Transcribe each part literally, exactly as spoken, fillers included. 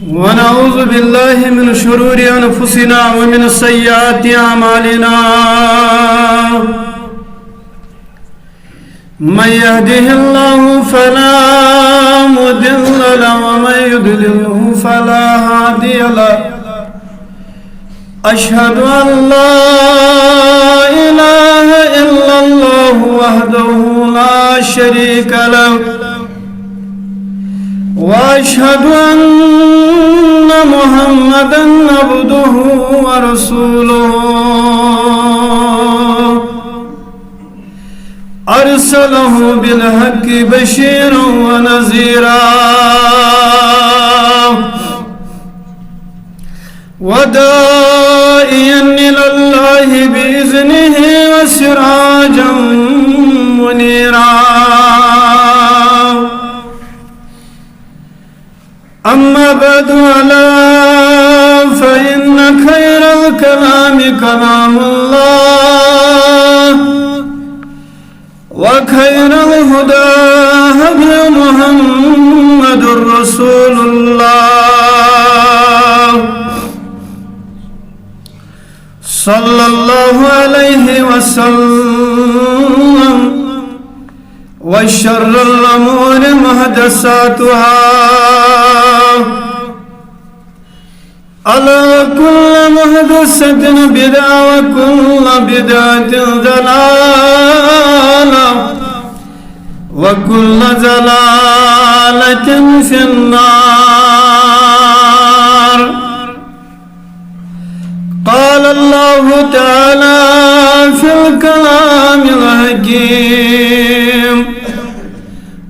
ونعوذ بالله من شرور أنفسنا ومن سيئات أعمالنا. من يهده الله فلا مضل له ومن يضلله فلا هادي له. أشهد أن لا إله إلا الله وحده لا شريك له، وأشهد أن محمدا عبده ورسوله، أرسله بالحق بشيرا ونذيرا، وداعيا إلى الله بإذنه وسراجا منيرا. أما بعد، ألا فإن خير الكلام كلام الله، وخير الهدى هدي محمد رسول الله، صلى الله عليه وسلم، وشر الأمور محدثاتها، ألا كل محدثة بدعة وكل بدعة ضلالة وكل ضلالة في النار. قال الله تعالى في الكلام الحكيم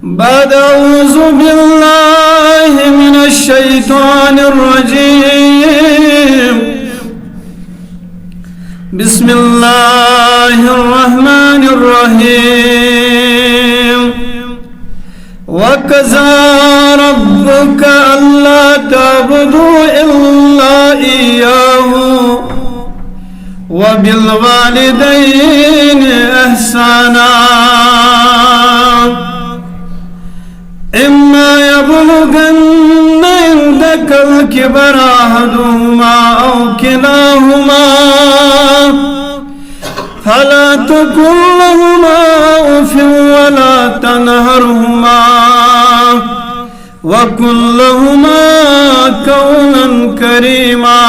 بعد أعوذ بالله من الشيطان الرجيم. بسم الله الرحمن الرحيم. وقضى ربك ألا تعبدوا إلا إياه وبالوالدين إحسانا. إما يبلغن عندك الكبر أحدهما أو كلاهما فلا تقل لهما أف ولا تنهرهما وقل لهما قولا كريما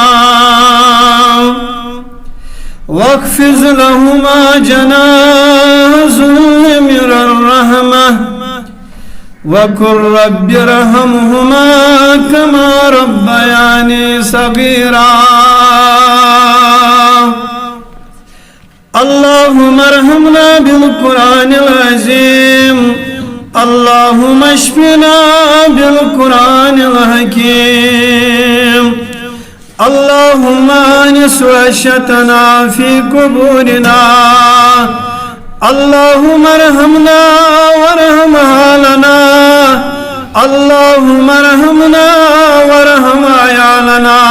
واخفض لهما جناح الذل من الرحمة وقل رب ارحمهما كما ربياني صغيرا. اللهم ارحمنا بالقرآن العظيم. اللهم اشفنا بالقرآن الحكيم. اللهم آنس وحشتنا في قبورنا. اللهم ارحمنا وارحم أهلنا. اللهم ارحمنا وارحم عيالنا.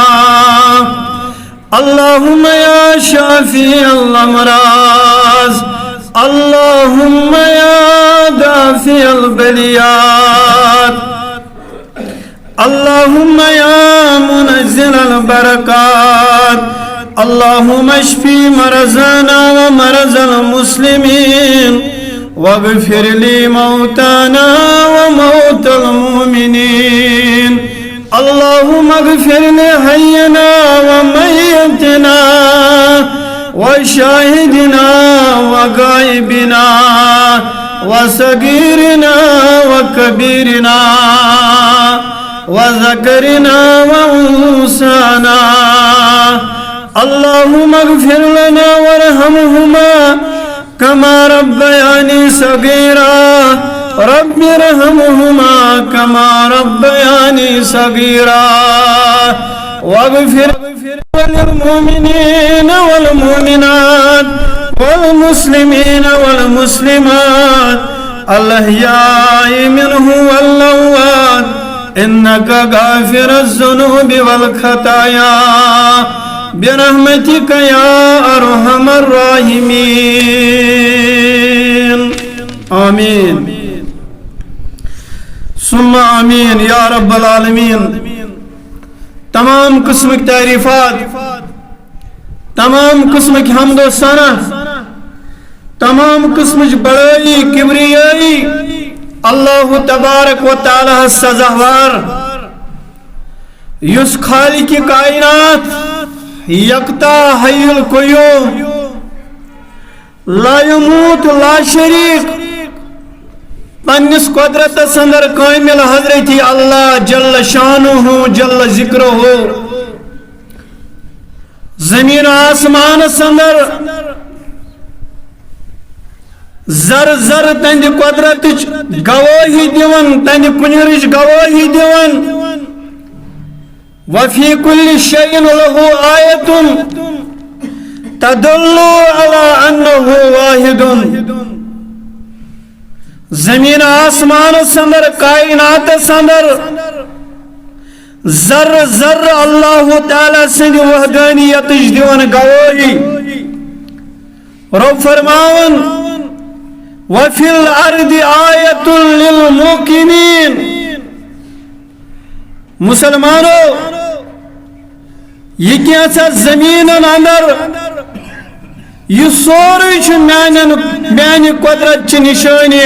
اللهم يا شافي الأمراض. اللهم يا دافع البليات. اللهم يا منزل البركات. اللهم اشف مرضانا ومرضى المسلمين واغفر لموتانا وموتى المؤمنين. اللهم اغفر لحينا وميتنا وشاهدنا وغائبنا وصغيرنا وكبيرنا وذكرنا وأنثانا. اللهم اغفر لنا وارحمهما كما ربياني صغيرا. رب ارحمهما كما ربياني صغيرا. واغفر للمؤمنين والمؤمنات والمسلمين والمسلمات الأحياء منهم والأموات إنك غافر الذنوب والخطايا برحمتك يا أرحم الراحمين. آمين ثم آمين يا رب العالمين. تمام قسمٕکۍ تعریفات، تمام قسمٕکۍ حمد و ثنا، تمام قسمٕچ بڑٲیی، کبریٲیی اللہ تبارک و تعالیٰ ہس سزاوار، یُس خالق کائنات، یکتا، حی القیوم، لا یموت، لا شریک، پننس قدرتس اندر کامل حضرت اللہ جل شانہ جل ذکرہ، زمین آسمانس اندر زر زر تہنٛدِ قدرتٕچ گوٲہی دِوان، تہنٛدِ پُنرٕچ گوٲہی دِوان۔ وفی کل شیء لہ آیۃ تدل علی انہ واحد۔ زمین آسمانس اندر، کائناتس اندر ذر ذر اللہ تعالیٰ سٕنٛدِ وحدانیتٕچ دِوان گوٲہی۔ رب فرماوان، وفی الارض آیۃ للموقنین۔ مسلمانو، یہ کینٛژھا زمینن اندر، یہ سورُے چھُ میانٮ۪ن، میانہِ قدرت چہِ نشٲنی۔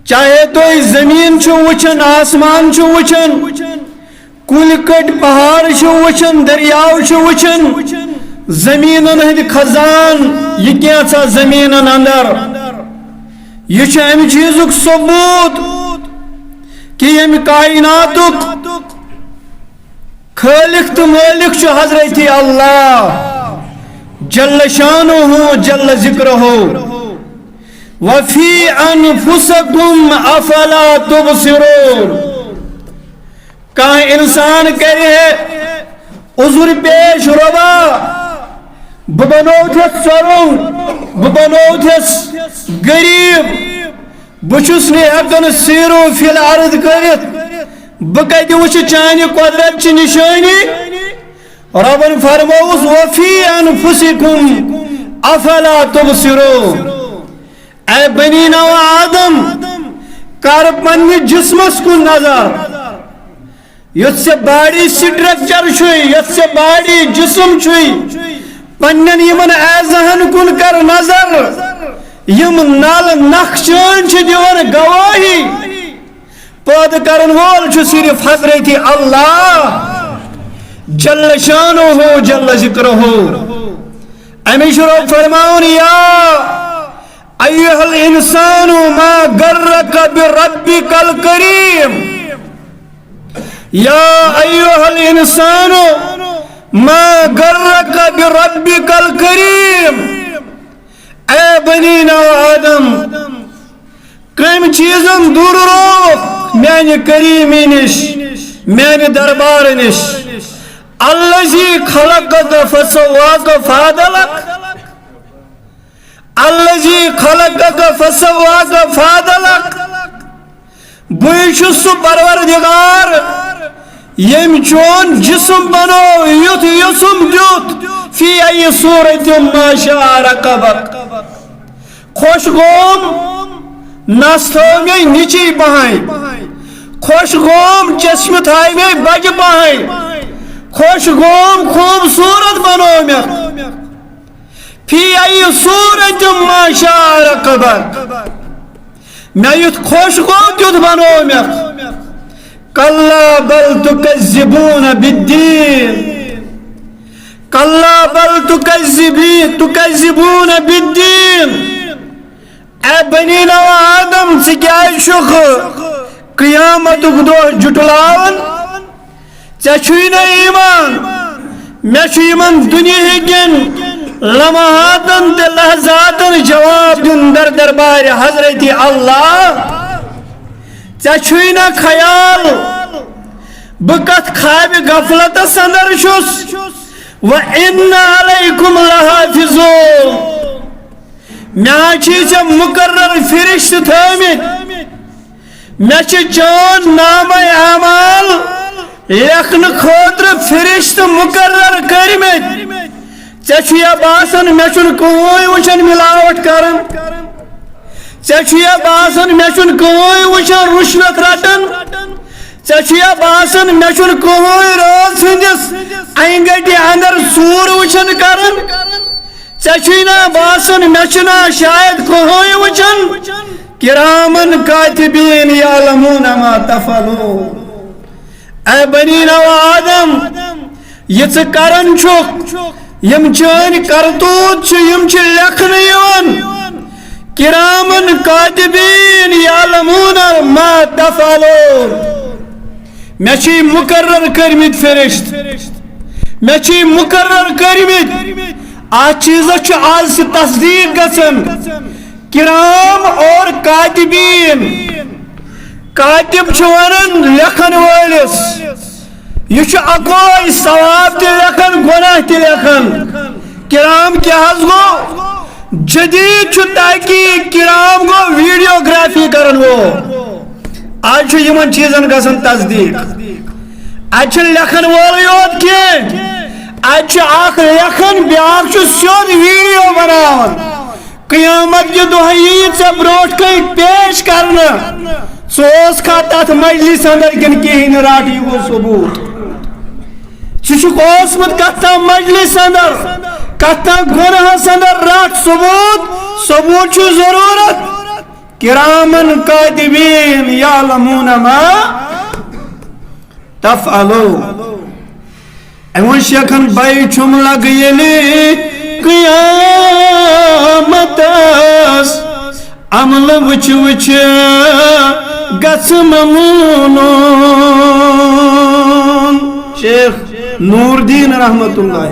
چاہے تُہۍ زمین چھِو وٕچھان، آسمان چھِو وٕچھان، کُلۍ کٔٹۍ پہاڑ چھِو وٕچھان، دٔریاو چھِو وٕچھان، زمینن ہٕنٛدۍ خزان، یہِ کینٛژھا زمینن اندر، یہِ چھُ امہِ چیٖزُک ثبوت کہِ ییٚمہِ کائناتُک خالق تہٕ مٲلِک چھُ حضرت اللہ جل شانہ جل ذکرہ۔ وفی انفسکم افلا تبصرون۔ کانٛہہ انسان کرِ ہے عذر پیش، رۄبا، بہٕ بنووتھس ژۄرُن، بہٕ بنووتھس غریب، بہٕ چھُس نہٕ ہٮ۪کان سیرو فی الارض کٔرِتھ، بہٕ کتہِ وٕچھٕ چانہِ قدرت چہِ نشٲنی؟ رۄبن فرمووُس، وفی انفسکم افلا تبصرون۔ اے بنی نوع آدم، کر پننہِ جسمس کُن نظر۔ یۄس ژےٚ باڈی سٹرکچر چھُے، یۄس ژےٚ باڈی جسم چھُے، پننٮ۪ن یِمن اعضاہن کُن کر نظر۔ یِم نل نقشہٕ چھِ دِوان گوٲہی۔ پٲدٕ کرن وول چھُ صرف حضرت اللہ جل شانہ جل ذکرہ۔ امی چھُ رب فرماوان، یا ایھا الانسان ما غرک بربک الکریم۔ یا ایھا الانسان ما غرک بربک الکریم۔ اے بنی نوع آدم، کٔمۍ چیٖزن دوٗر رووُکھ میانہِ کریمی نِش، میانہِ دربار نِش؟ الذی خلقک فسواک فعدلک۔ الذی خلقک فسواک فعدلک۔ بٕے چھُس سُہ پروردگار، ییٚمۍ چون جسم بنوو یُتھ یژھُم تیُتھ، فی ای صورت ما شاء رکبک۔ خۄش گوم، نس تھٲو مےٚ نِچی پہن۔ خۄش گوم، چشمہٕ تھایہِ مےٚ بجہِ پہن۔ خۄش گوم، خوٗبصوٗرت بنوو مےٚ۔ فی ای صورت ما شاء رکبک۔ مےٚ یُتھ خۄش گوٚو، تیُتھ بنوو مےٚ۔ کلا بل تکذبون بالدین۔ کلا بل تکذبی-، تکذبون بالدین۔ اے بنی نوع آدم، ژٕ کیازِ چھُکھ قیامتُک دۄہ جُٹلاوان؟ ژےٚ چھُے نہٕ ایمان۔ مےٚ چھُ یِمن دُنیاہٕکٮ۪ن لمحاتن تہٕ لحظاتن جواب دیُن در دربارِ حضرت اللہ۔ ژےٚ چھُے نہ خیال بہٕ کتھ خوابِ غفلتس اندر چھُس؟ و ان علیکم لحافظون۔ مےٚ ہا چھِ ژےٚ مقرر فرشتہٕ تھٲومٕتۍ۔ مےٚ چھِ چٲنۍ نامہ اعمال لیکھنہٕ خٲطرٕ فرشتہٕ مقرر کٔرمٕتۍ۔ ژےٚ چھُیا باسان مےٚ چھُنہٕ کٕہٕنۍ وٕچھان ملاوٹ کران؟ ژےٚ چھُیا باسان مےٚ چھُنہٕ کٕہٕنۍ وٕچھان رُشوت رٹان؟ ژےٚ چھُیا باسان مےٚ چھُنہٕ کٕہٕنۍ رٲژ ہٕنٛدِس انگٹہِ اندر سوٗر وٕچھان کران؟ ژےٚ چھُے نا باسان مےٚ چھُنا شاید کٕہٕنۍ وٕچھان؟ کرامن کاتبین یعلمون ما تفعلون۔ اے بنی نو آدم، یہِ ژٕ کران چھُکھ، یِم چٲنۍ کرتوت چھِ، یِم چھِ لیکھنہٕ یِوان۔ کرامن کاتبین یعلمون ما تفعلون۔ مےٚ چھِ مقرر کٔرمٕتۍ فرشت، مےٚ چھِ مقرر کٔرمٕتۍ۔ اتھ چیٖزس چھُ آز تہِ تصدیق گژھان۔ کرام اور کاتبین۔ کاتب چھُ ونان لیکھن وٲلِس، یہِ چھُ اکوے ثواب تہِ لیکھان، گۄناہ تہِ لیکھان۔ کرام کیٛاہ حظ گوٚو؟ جدید چھُ تحقیق، کرام گوٚو ویڈیوگرافی کرن وول۔ آز چھُ یِمن چیٖزن گژھان تصدیق۔ اتہِ چھُنہٕ لیکھن وولٕے یوت کینٛہہ، اتہِ چھُ اکھ لیکھان، بیٛاکھ چھُ سیوٚد ویڈیو بناوان۔ قیامت کہِ دۄہ یی ژےٚ برونٛٹھ کَنہِ پیش کرنہٕ۔ ژٕ اوسکھا تتھ مجلس اندر کِنہٕ کِہیٖنۍ نہٕ؟ رٹ، یہِ گوٚو ثبوت۔ ژٕ چھُکھ اوسمُت کتھ تام مجلس اندر، کتھ تام گۄناہس اندر، رٹ ثبوت۔ ثبوت چھُ ضروٗرت۔ کرامن کاتبین یعلمون ما تفعلون۔ أمۍ ووٚن شیخن، بے چھُم لگ ییٚلہِ قیامتس عملہٕ وٕچھِ وٕچھِ گژھِ ممنون۔ شیخ نور الدین رحمت اللہ۔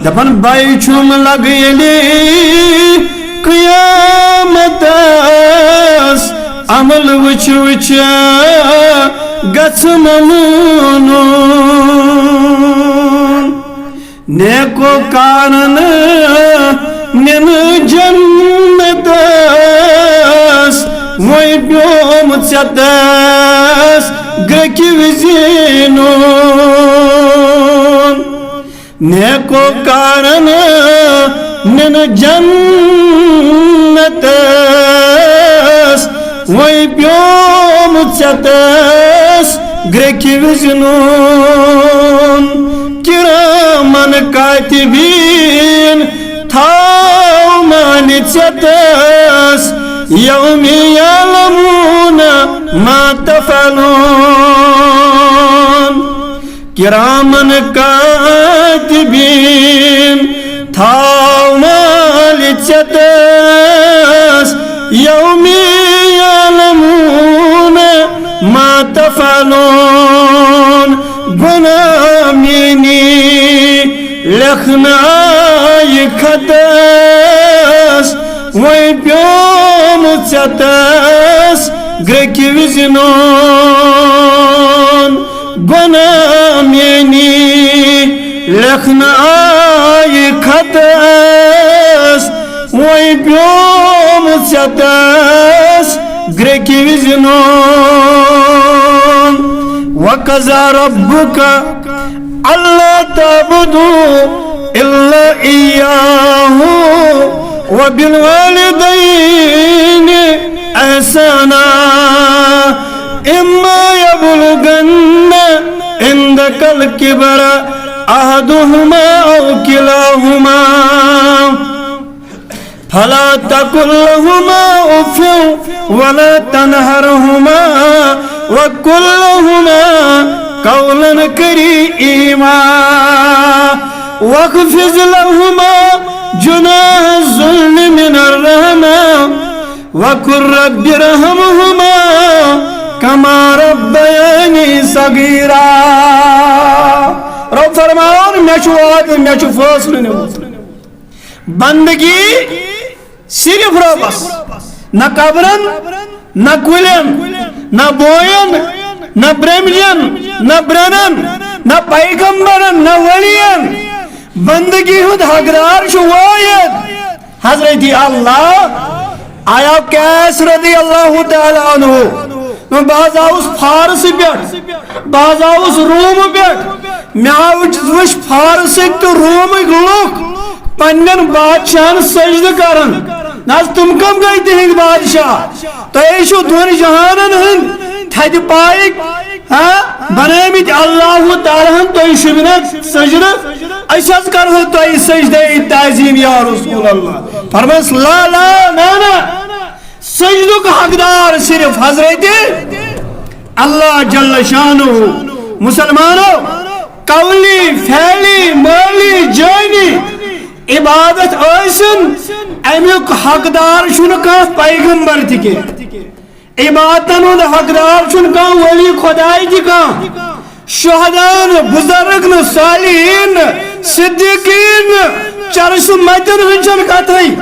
دپان، بے چھُم لگ ییٚلہِ قیامتس عمل وٕچھ وٕچھ گژھ ممنون۔ نیکو کارن نِن جنتس، وۄنۍ پیوم ژےٚ تس گرٛکہِ وِزِ نوٗن۔ نیکو کارن نِن جنتس، وۄنۍ پیوم ژےٚ تس گرٛکہِ وِزِ نوٗن۔ کرامن کاتبین تھاو مالہِ ژےٚ تس، یوم یعلمون ما تفعلون۔ کرامن کاتبین تھاو مالہِ ژےٚ تس، یوم یعلمون ما تفعلون۔ گۄناہ میٲنی لیکھنہٕ آیہِ خطس، وۄنۍ پیوم ژےٚ تس گرٛکہِ وِزِ نوٗن۔ گۄناہ میٲنی لیکھنہٕ آیہِ خطس، وۄنۍ پیوم ژےٚ تس گرٛکہِ وِزِ نوٗن۔ وقضى ربك ألا تعبدوا إلا إياه وبالوالدين إحسانا، إما يبلغن عندك الكبر أحدهما أو كلاهما، فلا تقل لهما أف ولا تنهرهما وقل لهما قولا كريما، واخفض لهما جناح الذل من الرحمة، وقل رب ارحمهما كما ربياني صغيرا۔ رب فرماوان، مےٚ چھُ وعدٕ، مےٚ چھُ فٲصلہٕ نیوٗمُت۔ بندگی صرف ربس، نہ قبرن، نہ کُلٮ۪ن، نہ بوین، نہ برمجن، نہ برنن، نہ پیغمبرن، نہ ولین۔ بندگی ہُنٛد حقدار چھُ وٲحد حضرت اللہ۔ آیا قیس رضی اللہ تعالیٰ عنہ، بہٕ حظ آوُس فارسہٕ پٮ۪ٹھ، بہٕ حظ آوُس رومہٕ پٮ۪ٹھ، مےٚ آو وٕچھ فارسٕکۍ تہٕ رومٕکۍ لُکھ پننٮ۪ن بادشاہن سجدٕ کران۔ نہ حظ، تِم کم گٔے تِہنٛدۍ بادشاہ؟ تۄہے چھِو دۄن جہانن ہٕنٛدۍ تھدِ پایِکۍ۔ ہاں، بنٲومٕتۍ اللہ تعالیٰ ہن تُہۍ شوٗبِنہ سجدٕ، أسۍ حظ کرہو تۄہہِ سجدے تعظیم یا رسول اللہ۔ فرمٲیس، لا، لا، نہ، نہ، سجدُک حقدار صرف حضرت اللہ جل شانہ۔ مسلمانو، قولی، فعلی، مٲلی، جٲنی عبادت ٲسِن، اَمیُک حقدار چھُنہٕ کانٛہہ پیغمبر تہِ کینٛہہ۔ عبادتن ہُنٛد حقدار چھُنہٕ کانٛہہ ولی خداے تہِ کانٛہہ۔ شہداہن، بزرگن، صالحین، صدیقین، چرس متن ہٕنٛز چھنہٕ کتھٕے،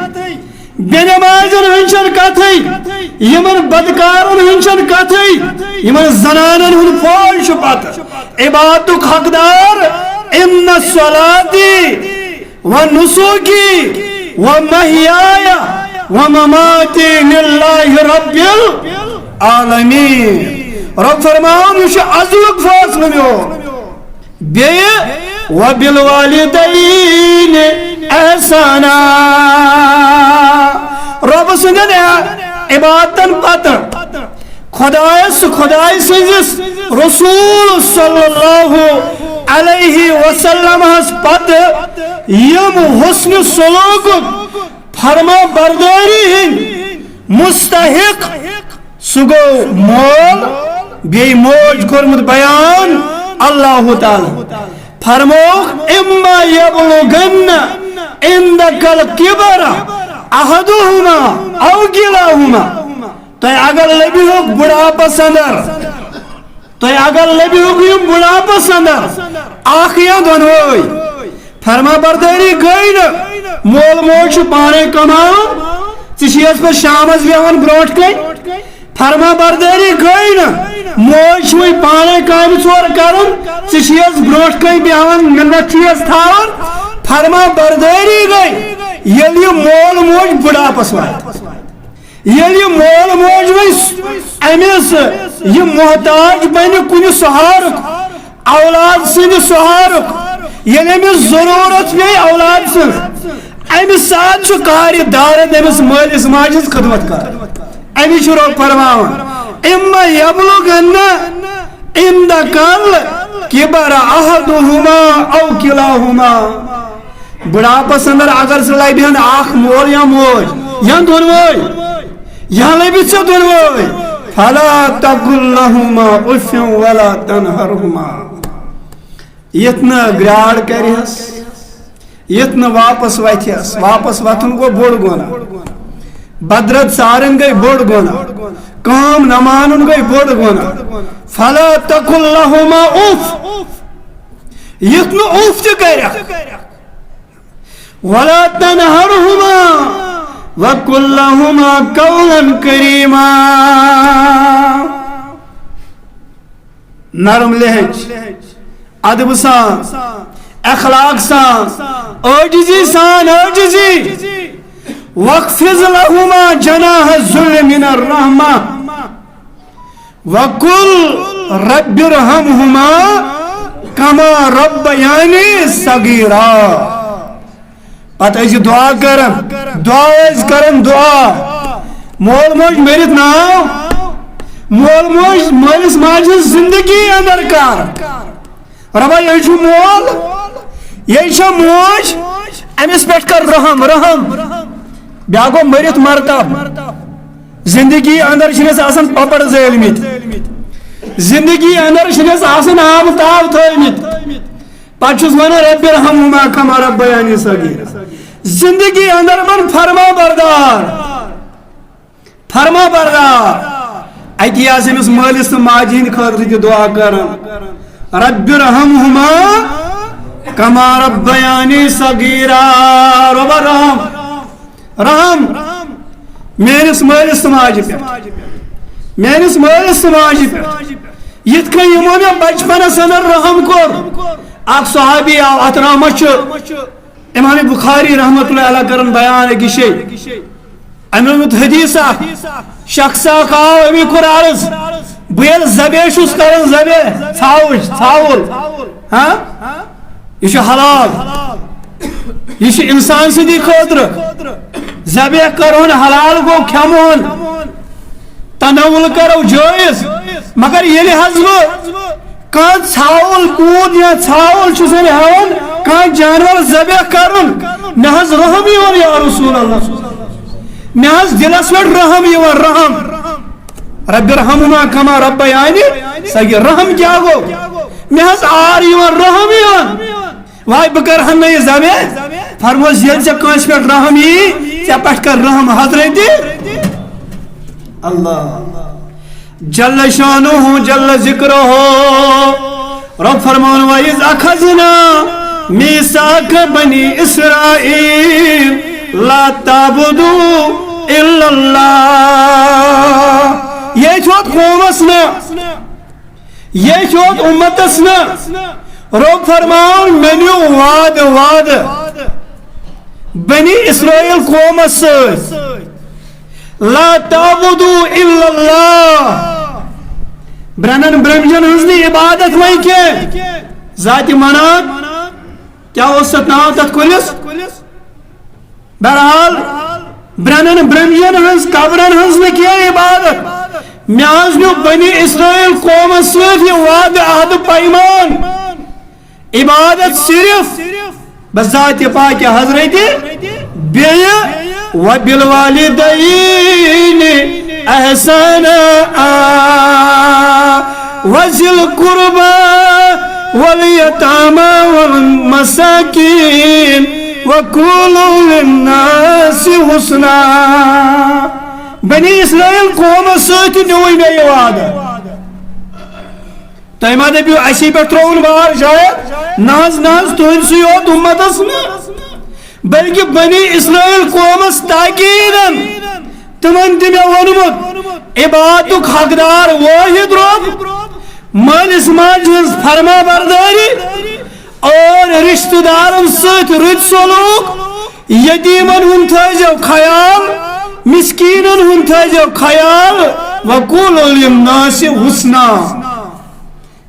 بے نمازن ہٕنٛز چھنہٕ کتھٕے، یِمن بدکارن ہٕنٛز چھنہٕ کتھٕے، یِمن زنانن ہُنٛد فوج چھُ پتہٕ۔ عبادتُک حقدار، ان صلاتی و نسوکی و محیای و مماتی للہ رب العالمین۔ رب فرماوان، یہِ چھُ ازلُک فٲصلہٕ میون۔ بیٚیہِ، و بالوالدین احسانا۔ رۄب سٕنٛدٮ۪ن عبادتن پتہٕ خۄدایس، خۄداے سٕنٛدِس رسول صلی اللہ علیہ وسلمس پتہٕ یِم حسن سلوکُک، فرما بردٲری ہٕنٛدۍ مستحق، سُہ گوٚو مول، بیٚیہِ موج کوٚرمُت بیان اللہ تعالیٰ۔ فرمووُکھ، اما یبلغن عندک الکبر احدہما او کلاہما۔ تۄہہِ اگر لٔبِہُکھ بُڑھاپس اندر، تۄہہِ اگر لٔبِہُکھ یِم بُڑھاپس اندر، اکھ یا دۄنوَے۔ فرما بردٲری گٔے نہٕ، مول موج چھُ پانے کماوان، ژٕ چھِیَس پتہٕ شامس بیٚہوان برونٛٹھ کَنۍ۔ فرما بردٲری گٔے نہٕ، موج چھُے پانے کامہِ ژور کران، ژٕ چھِیَس برونٛٹھ کَنۍ بیٚہوان، مِنت چھِیَس تھاوان۔ فرما بردٲری گٔے، ییٚلہِ یہِ مول موج بُڑھاپس واتہِ۔ ییٚلہِ یہِ مول موج وۄنۍ أمِس یہِ محتاج بنہِ کُنہِ سہارُک، اولاد سٕنٛدِ سہارُک، ییٚلہِ أمِس ضروٗرت پیٚیہِ اولاد سٕنٛز، اَمہِ ساتہٕ چھُ کارِ دارد أمِس مٲلِس ماجہِ ہٕنٛز خدمت کران۔ اَمی چھُ رۄب فرماوان، اما یبلغن عندک الکبر احدہما او کلاہما۔ بڑھاپس اندر اگر سُہ لبہِ ہن اکھ مول یا موج یا دۄنوے، یا لبہِ ژےٚ دۄنوے، فلا تقل لہما اف ولا تنہرہما۔ یتھ نہٕ گراڑ کرِہس، یتھ نہٕ واپس وتھس، واپس وتھُن گوٚو بوٚڑ گۄناہ، بدرد ژارٕنۍ گٔے بوٚڑ گۄناہ، کٲم نہ مانُن گٔے بوٚڑ گۄناہ۔ فلا تقل لہما اف، یتھ نہٕ اف تہِ کرکھ۔ ولا تنہرہما وقل لہما قولا کریما۔ نرم لہج، ادب سان، اخلاق سان، عاجزی سان، عاجزی۔ واخفض لہما جناح الذل من الرحمہ۔ وقل رب ارحمہما کما ربیانی صغیرا۔ پتہٕ ٲسۍ یہِ دعا کران، دعا ٲسۍ کران، دعا۔ مول موج مٔرِتھ ناو، مول موج مٲلِس ماجہِ ہٕنٛز زندگی اندر کر۔ رۄبا، یہِ چھُ مول، یہِ چھےٚ موج، أمِس پٮ۪ٹھ کر رحم، رحم۔ بیٛاکھ گوٚو مٔرِتھ مرتب۔ زندگی اندر چھِنہٕ أسۍ آسان پپڑ زٲلمٕتۍ، زندگی اندر چھِنہٕ أسۍ آسان آب تاب تھٲومٕتۍ۔ پتہٕ چھُس ونان، رب ارحمہما کما ربیانی صغیرا۔ زندگی اندر بن فرما بردار، فرما بردار۔ اتی آسہِ أمِس مٲلِس تہٕ ماجہِ ہٕنٛدِ خٲطرٕ تہِ دعا کران، رب ارحمہما کما ربیانی صغیرا۔ رۄبا رحم، رحم میٲنِس مٲلِس تہٕ ماجہِ پٮ۪ٹھ، میٲنِس مٲلِس تہٕ ماجہِ پٮ۪ٹھ۔ یِتھ کٔنۍ یِمو مےٚ بچپنس اندر رحم کوٚر۔ اکھ صحابی آو، اتھ رحمس چھُ امام بخاری رحمۃ اللہ علیہ کران بیان أکِس جایہِ۔ أمۍ ووٚنمُت حدیث اکھ، شخص اکھ آو، أمۍ کوٚر عرض، بہٕ ییٚلہِ ذبح چھُس کران، ذبح، ژھاوٕج، ژھاوُل، ہاں، یہِ چھُ حلال، یہِ چھُ انسان سٕنٛدِ خٲطرٕ۔ ذبح کرہون، حلال گوٚو، کھٮ۪مہون، تناول کرو جٲیز۔ مگر ییٚلہِ حظ بہٕ کانٛہہ ژھاوُل کوٗد یا ژھاوُل چھُس ہٮ۪وان کانٛہہ جانور ذبح کرُن، مےٚ حظ رحم یِوان یا رسول اللہ، مےٚ حظ دِلس پٮ۪ٹھ رحم یِوان، رحم۔ رب ارحمہما کما ربیانی صغیرا۔ رحم کیٛاہ گوٚو؟ مےٚ حظ آر یِوان، رحم یِوان۔ واے بہٕ کرٕ ہن نہٕ یہِ ذبح۔ فرموس، ییٚلہِ ژےٚ کٲنٛسہِ پٮ۪ٹھ رحم یی، ژےٚ پٮ۪ٹھ کر رحم حضرت اللہ جل شانہ جل ذکرہ۔ رب فرماوان، وَإِذْ أَخَذْنَا مِيثَاقَ بَنِي إِسْرَائِيلَ لَا تَعْبُدُوا إِلَّا اللَّهَ۔ ییٚتہِ ووت قومس نہٕ، ییٚتہِ ووت اُمتس نہٕ۔ رب فرماوان، مےٚ نیوٗ وعدٕ، وعدٕ بنی اسرائیل قومس سۭتۍ۔ لا تعبدوا الا اللہ۔ برنن برمجن ہنز نہٕ عبادت وۄنۍ کینٛہہ۔ ذات منات کیٛاہ اوس تتھ ناو تتھ کُلِس؟ بہرحال، برنن برمجن ہنز قبرن ہنز نہٕ کینٛہہ عبادت۔ مےٚ حظ نیوٗ بنی اسرائیل قومس سۭتۍ یہِ وعدٕ عہدٕ پیمان۔ عبادت صرف بذات پاک حضرت بیٚیہِ وبالوالدین احسانا وذی القربی والیتامی والمساکین وقولوا للناس حسنا۔ بنی اسرائیل قومس سۭتۍ نیوٗ مےٚ یہِ وعدٕ۔ تۄہہِ ما دٔپِو، اَسی پٮ۪ٹھ ترٛووُن بار شاید؟ نہ حظ، نہ حظ، تُہنٛدسٕے یوت اُمتس نہٕ، بلکہِ بنی اسرائیل قومس تاکیٖدن تِمن تہِ مےٚ ووٚنمُت، عبادتُک حقدار وٲحد رۄب، مٲلِس ماجہِ ہٕنٛز فرما بردٲری اور رشتہٕ دارن سۭتۍ رٕتۍ سلوک، یتیمن ہُنٛد تھٲیزیو خیال، مسکینن ہُنٛد تھٲیزیو خیال، وقولوا للناس حسنا۔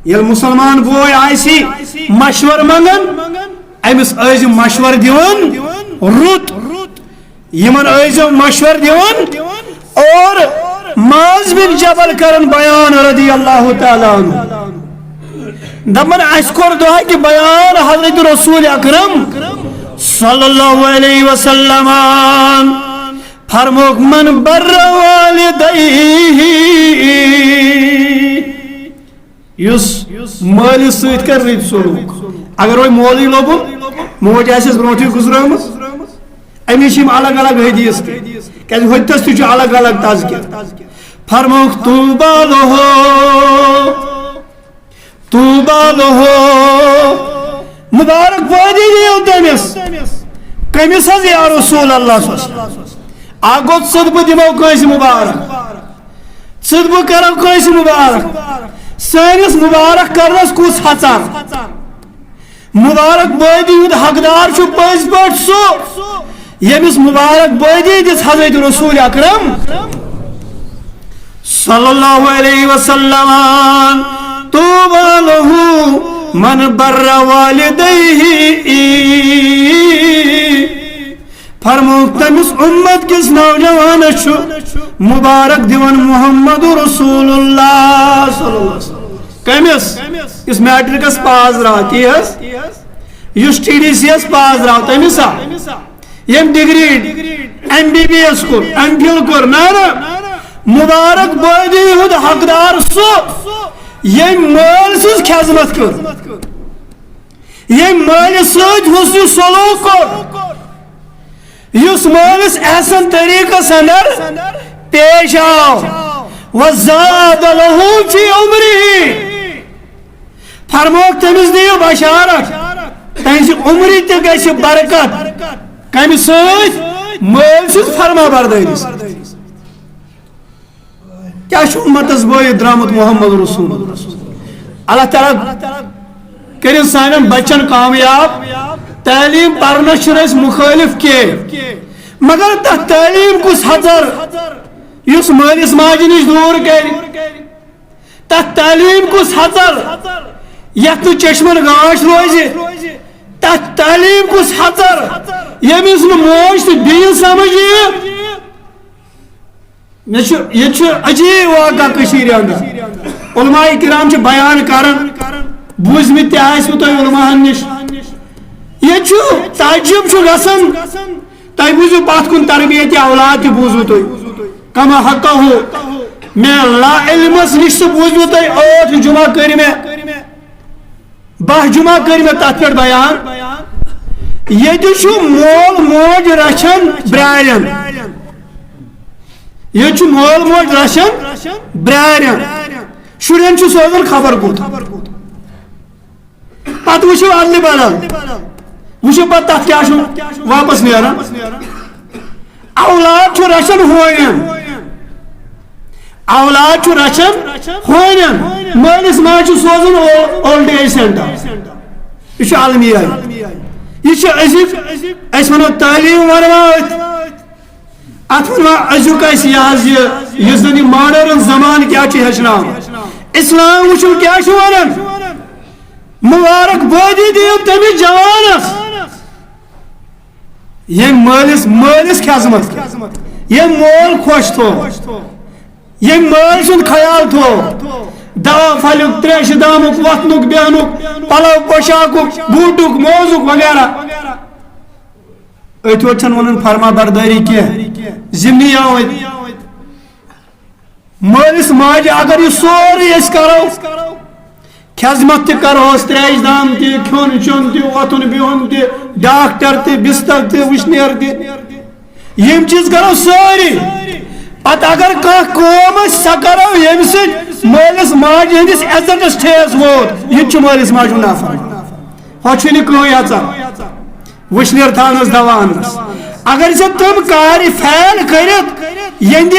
ییٚلہِ مسلمان بوے آسہِ مشور منگان، أمِس ٲسۍ زِ مشور دِوان رُت۔ یِمن ٲسۍ زِ مشور دِوان اور معاذ بن جبل کرن بیان رضی اللہ تعالیٰ عنہ۔ دپان، اَسہِ کوٚر دۄہے تہِ بیان حضرت رسول اکرم صلی اللہ علیہ وسلم۔ فرموک، من بر والدیہ، یُس مٲلِس سۭتۍ کَرِ رٕتۍ سلوٗک۔ اگر وۄنۍ مولوی لوٚبُن، موج آسٮ۪س برونٛٹھٕے گُزرٲمٕژ، أمِس چھِ یِم الگ الگ حدیث تہِ، کیٛازِ حدیثس تہِ چھُ الگ الگ تذکر۔ فرمووُکھ، طوبیٰ لہ، طوبیٰ لہ، مبارک بٲدی دِیِو تٔمِس۔ کٔمِس حظ یا رسول اللہ صلی اللہ علیہ وسلم؟ اکھ گوٚو، ژٕ تہٕ بہٕ دِمو کٲنٛسہِ مبارک۔ ژٕ تہٕ بہٕ کرو کٲنٛسہِ مبارک۔ سٲنِس مبارک کرنس کُس ہژر؟ مبارک بٲدی ہُنٛد حقدار چھُ پٔزۍ پٲٹھۍ سُہ، ییٚمِس مبارک بٲدی دِژ حضرت رسول اکرم صلی اللہ علیہ وسلم۔ طوبیٰ لہ من بر والدیہ۔ فرمووُکھ، تٔمِس اُمت کِس نوجوانس چھُ مبارک دِوان محمد رسول اللہ صلی اللہ علیہ وسلم۔ کٔمِس؟ یُس میٹرکس پاس درٛاو، تی حظ؟ یُس ٹی ڈی سی یس پاس درٛاو، تٔمِس ہا؟ ییٚمۍ degree, M B B S کوٚر، ایم فل کوٚر، نہ، نہ۔ مبارک بٲدی ہُنٛد حقدار سُہ، ییٚمۍ مٲلۍ سٕنٛز خدمت کٔر، ییٚمۍ مٲلِس سۭتۍ حسن سلوک کوٚر، یُس مٲلِس احسن طریقس اندر پیش آو۔ وزاد لہ فی عمرہ۔ فرمووُکھ، تٔمِس دِیِو بشارت، تٔہٕنٛزِ عمرِ تہِ گژھِ برکت۔ کمہِ سۭتۍ؟ مٲلۍ سٕنٛز فرما بردٲری سۭتۍ۔ کیٛاہ چھُ اُمتس بٲیِتھ درٛامُت محمد رسول؟ اللہ تعالیٰ کٔرِن سانٮ۪ن بچن کامیاب۔ تعلیٖم پرنس چھِنہٕ أسۍ مُخٲلِف کینٛہہ، مگر تتھ تعلیٖم کُس ہژر یُس مٲلِس ماجہِ نِش دوٗر کرِ؟ تتھ تعلیٖم کُس ہژر یتھ نہٕ چشمن گاش روزِ؟ تتھ تعلیٖم کُس ہژر ییٚمِس نہٕ موج تہٕ بیٖن سمجھ یِیہِ؟ مےٚ چھُ، ییٚتہِ چھُ عجیٖب واقعہ کٔشیٖرِ اندر۔ علماء کرام چھِ بیان کران، بوٗزمٕتۍ تہِ آسِوٕ تۄہہِ علماءن نِش۔ ییٚتہِ چھُ تعجب چھُ گژھان، تۄہہِ بوٗزِو پتھ کُن تربیت اولاد تہِ بوٗزوٕ تۄہہِ۔ کما حقہ، مےٚ لا علمس نِش سُہ بوٗزوٕ تۄہہِ، ٲٹھ جمعہ کٔرۍ مےٚ، باہ جمعہ کٔرۍ مےٚ تتھ پٮ۪ٹھ بیان۔ ییٚتہِ چھُ مول موج رچھان برارٮ۪ن، ییٚتہِ چھُ مول موج رچھان برارٮ۪ن، شُرٮ۪ن چھُ سوزان خبر کوٚت۔ پتہٕ وٕچھِو ادلہِ بدل، وٕچھِو پتہٕ تتھ کیٛاہ چھُ واپس نیران۔ اولاد چھُ رچھان ہونٮ۪ن، اولاد چھُ رچھان ہونٮ۪ن، مٲلِس ماجہِ چھُ سوزان او-، اولڈ ایج سینٹر۔ یہِ چھُ المیہ۔ یہِ چھُ أزیُک، أسۍ ونو تعلیٖم ورٲے۔ اتھ ونان ازیُک اسہِ یہِ حظ یہِ، یُس زن یہِ ماڈرن زمانہٕ کیٛاہ چھُ ہیٚچھناوان۔ اسلام وٕچھِو کیٛاہ چھُ ونان۔ مبارک بٲدی دِیِو تٔمِس جوانس، ییٚمۍ مٲلِس، مٲلِس خدمت کٔر، ییٚمۍ مول خۄش تھوو، ییٚمۍ مٲلۍ سُنٛد خیال تھوو۔ دوا پھلیُک، تریشہِ دامُک، وۄتھنُک، بیٚہنُک، پلو پوشاکُک، بوٗٹُک، موزُک وغیرہ۔ أتھۍ یوت چھَنہٕ وَنان فرما بردٲری کینٛہہ، ذمہٕ یَوَے۔ مٲلِس ماجہِ اگر یہِ سورُے أسۍ کَرو، خدمت تہِ کَرہوس، ترٛیش دام تہِ، کھیوٚن چیوٚن تہِ، وۄتھُن بِہُن تہِ، ڈاکٹر تہِ، بِستر تہِ، وٕشنیر تہِ، یِم چیٖز کَرو سٲری۔ پَتہٕ اگر کانٛہہ کٲم آسہِ، سۄ کَرو ییٚمہِ سۭتۍ مٲلِس ماجہِ ہٕنٛدِس عزتَس ٹھیس ووت، یہِ تہِ چھُ مٲلِس ماجہِ ہُنٛد نافرمان۔ ہۄ چھُے نہٕ کٕہٕنۍ اَژان وٕشنیر تھاونَس، دوا اَننَس۔ اگر ژےٚ تِم کارِ فیل کٔرِتھ، یِہنٛدِ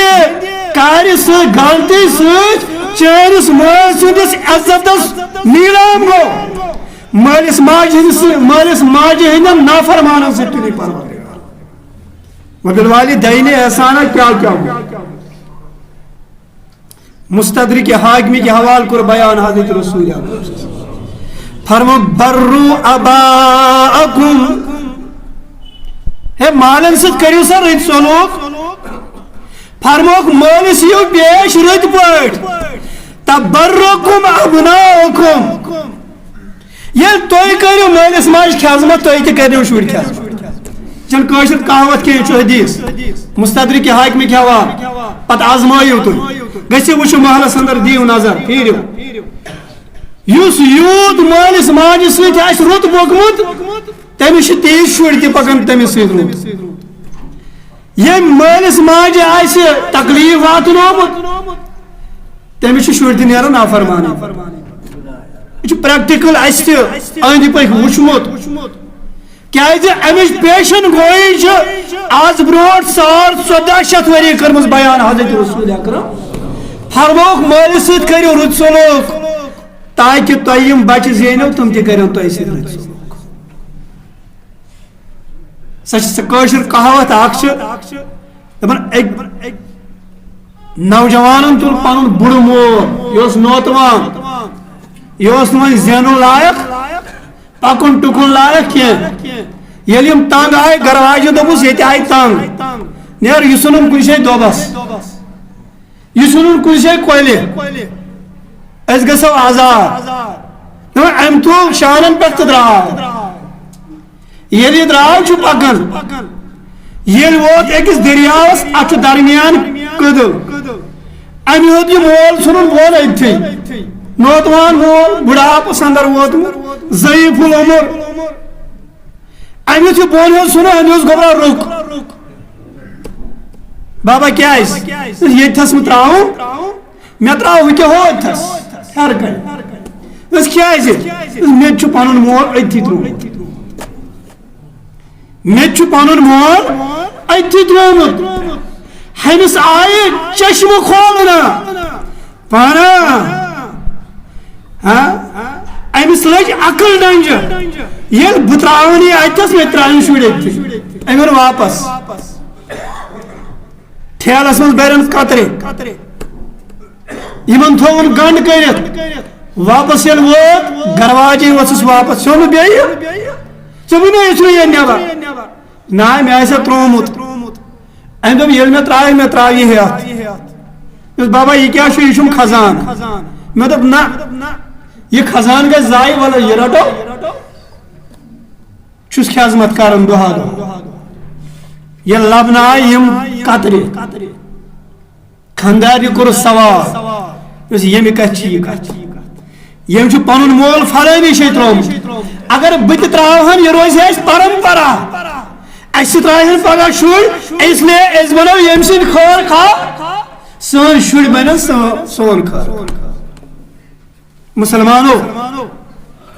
کارِ سۭتۍ، غلطی سۭتۍ چٲنِس مٲلۍ سٕنٛدِس عزتَس نیٖلام گوٚو، مٲلِس ماجہِ ہٕنٛدِس، مٲلِس ماجہِ ہٕنٛدٮ۪ن نافرمانَن سۭتۍ تُلہِ پروردگار۔ وبالوالدین احسانا کیٛاہ کیٛاہ گوٚو؟ مستدرک حاکمی کہِ حوالہٕ کوٚر بیان حضرت رسول اکرم۔ فرمو، "بروا آباءکم"، ہے مالن سۭتۍ کٔرِو سا رٕتۍ سلوک۔ فرموکھ، مٲلِس یِیِو پیش رٕتۍ پٲٹھۍ۔ "تبرکم ابناؤکم"، ییٚلہِ تُہۍ کٔرِو مٲلِس ماجہِ خدمت، تُہۍ تہِ کٔرِو شُرۍ خدمت۔ چھَنہٕ کٲشِر کہاوت کینٛہہ، یہِ چھُ حدیث۔ مستدرک حاکمٕکۍ حوالہٕ۔ پتہٕ آزمٲیِو تُہۍ۔ گٔژھِو وٕچھِو محلس اندر، دِیِو نظر، پھیٖرِو۔ یُس یوٗت مٲلِس ماجہِ سۭتۍ آسہِ رُت پوٚکمُت، تٔمِس چھِ تیٖتۍ شُرۍ تہِ پکان تٔمِس سۭتۍ رُت۔ ییٚمۍ مٲلِس ماجہِ آسہِ تکلیٖف واتنومُت، تٔمِس چھِ شُرۍ تہِ نیران نافرمانٕے۔ یہِ چھُ practical اَسہِ تہِ أنٛدۍ پٔکۍ وٕچھمُت۔ کیٛازِ اَمِچ پیشن گویی چھِ آز برونٛٹھ ساڑ ژۄداہ شیٚتھ ؤری کٔرمٕژ بیان حضرت رسول اکرم۔ فرمووُکھ، مٲلِس سۭتۍ کٔرِو رُت سلوک، تاکہِ تۄہہِ یِم بچہِ زینو، تِم تہِ کٔرِو تۄہہِ سۭتۍ رُت سلوک۔ سۄ چھِ سۄ کٲشِر کہاوت اکھ چھِ دَپان، أکۍ نوجوانن تُل پنُن بُڑٕ مول، یہِ اوس نوتوان، یہِ اوس نہٕ وۄنۍ زینُن لایق، پکُن ٹُکُن لایق کینٛہہ۔ ییٚلہِ یِم تنگ آیہِ، گرٕ واجہِ دوٚپُس، ییٚتہِ آیہِ تنگ، نیر، یہِ ژھُنُن کُنہِ جایہِ دۄبس۔ یہِ ژھُنُن کُنہِ جایہِ کۄلہِ، أسۍ گژھو آزاد۔ دوٚپُن، أمۍ تُل شانن پٮ۪ٹھ تہٕ درٛاو۔ ییٚلہِ یہِ درٛاو چھُ پکان، ییٚلہِ ووت أکِس دٔریاوس، اَتھ چھُ درمیان کٔدٕل۔ أمۍ ہیوٚت یہِ مول ژھُنُن، وول أتھی۔ نوتوان مول، بُڑھاپس اندر ووتمُت، ضعیف العمر۔ أمۍ یُتھ یہِ بۄن ہیوٚت ژھُنُن، أمۍ اوس گوٚبرا رُک۔ بابا، کیٛازِ؟ ییٚتہِ تھس مہٕ ترٛاوُن، مےٚ ترٛاو ہُہ تہِ ہوٚتہِ تھس، ہیٚرٕ کنہِ۔ دوٚپُس، کیٛازِ؟ دوٚپُس، مےٚ تہِ چھُ پنُن مول أتھی ترٛوومُت۔ مےٚ تہِ چھُ پنُن مول أتھی ترٛوومُت۔ ہُمِس آیہِ چشمہٕ کھولنہٕ۔ پانہ۔ ہاں؟ أمِس لٔج عقل ڈنجہِ۔ ییٚلہِ بہٕ ترٛاوان یہِ اَتہِ تھَس، مےٚ ترٛاوٕنۍ شُرۍ أتھی۔ أمۍ اوٚن واپس۔ ٹھیلس منٛز بَرن کترِ۔ یِمن تھووُن گنڈ کٔرِتھ۔ واپس ییٚلہِ ووت، گرواجے ؤژھٕس واپس۔ ژھیوٚن نہٕ بیٚیہِ؟ ژےٚ ووٚنے، یہِ ژھٕنُے یہِ نٮ۪بر۔ نہ، مےٚ آسہِ ہا ترٛوومُت۔ أمۍ دوٚپ، ییٚلہِ مےٚ ترٛایہِ، مےٚ ترٛایہِ یہِ ہٮ۪تھ۔ دوٚپُس، بابا، یہِ کیٛاہ چھُ؟ یہِ چھُم خزانہٕ۔ مےٚ دوٚپ، نہ، یہِ خزانہٕ گژھِ ضایع، وَلہٕ یہِ رَٹو۔ چھُس خدمت کران دۄہا دۄہ۔ ییٚلہِ لبنہٕ آیہِ یِم قطرِ، خانٛدارنہِ کوٚرُس سوال، دوٚپُس، ییٚمہِ کتھِ چھِ یہِ کتھ؟ ییٚمۍ چھُ پنُن مول فلٲنی جایہِ ترٛوومُت۔ اگر بہٕ تہِ ترٛاوہن، یہِ روزِ ہے اَسہِ پرمپرا۔ اَسہِ تہِ ترٛاوہن پگاہ شُرۍ، اس لیے أسۍ بنو ییٚمہِ سٕنٛدۍ خٲر خواہ، سٲنۍ شُرۍ بنن سٲ-، سون خٲر۔ مسلمانو،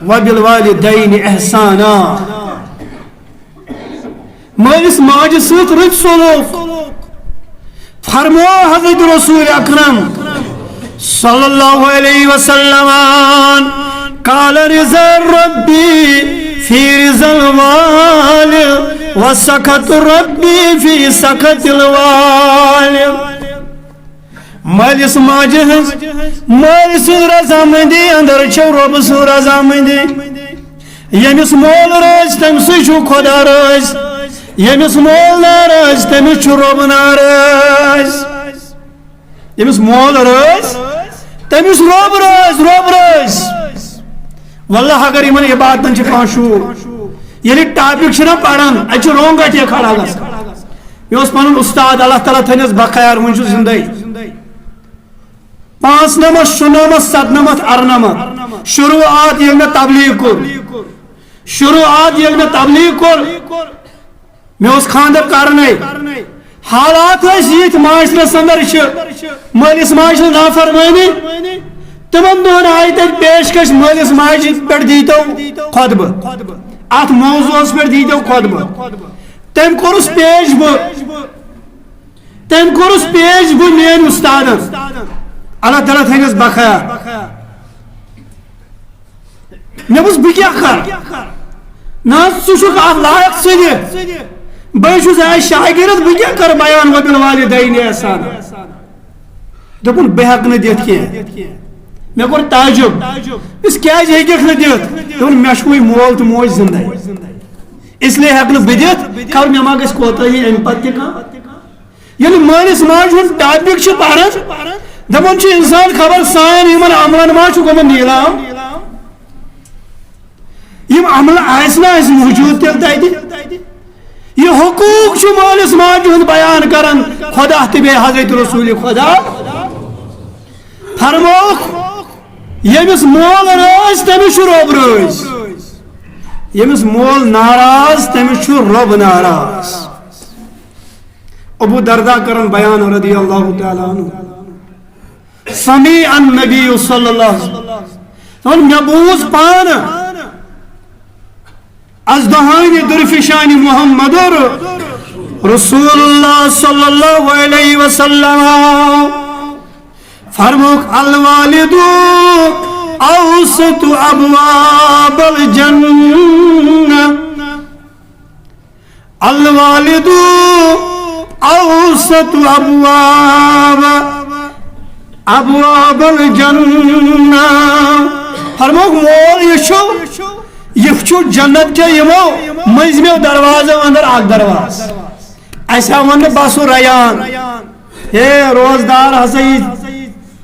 وبالوالدین احسانا، مٲلِس ماجہِ سۭتۍ رٕتۍ سلوک۔ فرموو حضرت رسول اکرم صلی اللہ علیہ وسلم، قال رضا ربی فی رضا الوالد و سخط ربی فی سخط الوالد۔ مٲلِس ماجہِ ہٕنٛز، مٲلۍ سٕنٛز رضامندی اندر چھِ رۄب سٕنٛز رضامندی۔ ییٚمِس مول رٲضۍ، تٔمۍ سٕے چھُ خۄدا رٲضۍ۔ ییٚمِس مول ناراض، تٔمِس چھُ رۄب ناراض۔ ییٚمِس مول رٲضۍ، تٔمِس رۄب رٲضۍ، رۄب رٲضۍ۔ واللہ اگر یِمن عبادتن چھِ کانٛہہ شوٗب، ییٚلہِ ٹاپک چھِنہ پران، اتہِ چھُ رونٛگ اٹھے کھڑا گژھان۔ مےٚ اوس پنُن استاد، اللہ تعالیٰ تھٲینس بخیر، وُنہِ چھُ زندے۔ پانٛژھ نمتھ، شُنمتھ، ستنمتھ، ارنمتھ۔ شروعات ییٚلہِ مےٚ تبلیغ کوٚر، شروعات ییٚلہِ مےٚ تبلیغ کوٚر، مےٚ اوس خانٛدر کرنے۔ حالات ٲسۍ یِتھۍ، معاشرس اندر چھِ مٲلِس ماجہِ ہٕنٛز نافرمٲنی۔ تِمن دۄہن آیہِ تتہِ پیشکش، مٲلِس ماجہِ پٮ۪ٹھ دیٖتو خطبہٕ، اتھ موضوعس پٮ۪ٹھ دیٖتو خطبہٕ۔ تٔمۍ کوٚرُس پیش بہٕ، تٔمۍ کوٚرُس پیش بہٕ میٲنۍ استادن، اللہ تعالیٰ تھٲینس بخیر۔ مےٚ ووٚنُس، بہٕ کیٛاہ کرٕ؟ نہ حظ، ژٕ چھُکھ اتھ لایق ژٕ دِ۔ بہٕ چھُس آز شاگرد، بہٕ کیٛاہ کرٕ بیان وبالوالدین احسانا؟ دوٚپُن، بہٕ ہٮ۪کہٕ نہٕ دِتھ کینٛہہ۔ مےٚ کوٚر تعجب، دوٚپُس، کیٛازِ ہیٚککھ نہٕ دِتھ؟ دوٚپُن، مےٚ چھُ وۄنۍ مول تہٕ موج زِندَے، اس لیے ہٮ۪کہٕ نہٕ بہٕ دِتھ۔ خبر مےٚ ما گژھِ کوتاہی اَمہِ پتہٕ تہِ کانٛہہ۔ ییٚلہِ مٲلِس ماجہِ ہُنٛد ٹاپک چھُ پران، دَپان چھُ اِنسان، خبر سانٮ۪ن یِمن عملن ما چھُ گوٚمُت نیٖلام۔ یِم عملہٕ آسہِ نہٕ اَسہِ موٗجوٗد تیٚلہِ تَتہِ۔ یہِ حقوٗق چھُ مٲلِس ماجہِ ہُنٛد بیان کران، خۄدا تہٕ بیٚیہِ حضرت رسول خۄدا۔ فرمووُکھ، ییٚمِس مول رٲضۍ، تٔمِس چھُ رۄب رٲضۍ۔ ییٚمِس مول ناراض، تٔمِس چھُ رۄب ناراض۔ ابو دردہ کرن بیان رضی اللہ تعالیٰ عنہ، سمع النبی صلی اللہ علیہ وسلم، ووٚن، مےٚ بوٗز پانہٕ از دہانِ درفشانِ محمد رسول اللہ صلی اللہ علیہ وسلم۔ فرمووُکھ، الوالد اوسط ابواب الجنہ۔ الوالد اوسط ابواب، ابواب الجنہ۔ فرمووُکھ، مول یہِ چھُ، یہِ چھُ جنت کیو یِمو مٔنٛزمیو دروازو اندر اکھ دروازٕ۔ اَسہِ آو وننہٕ، بہٕ آسو ریان۔ ہے، روزدار ہسا یی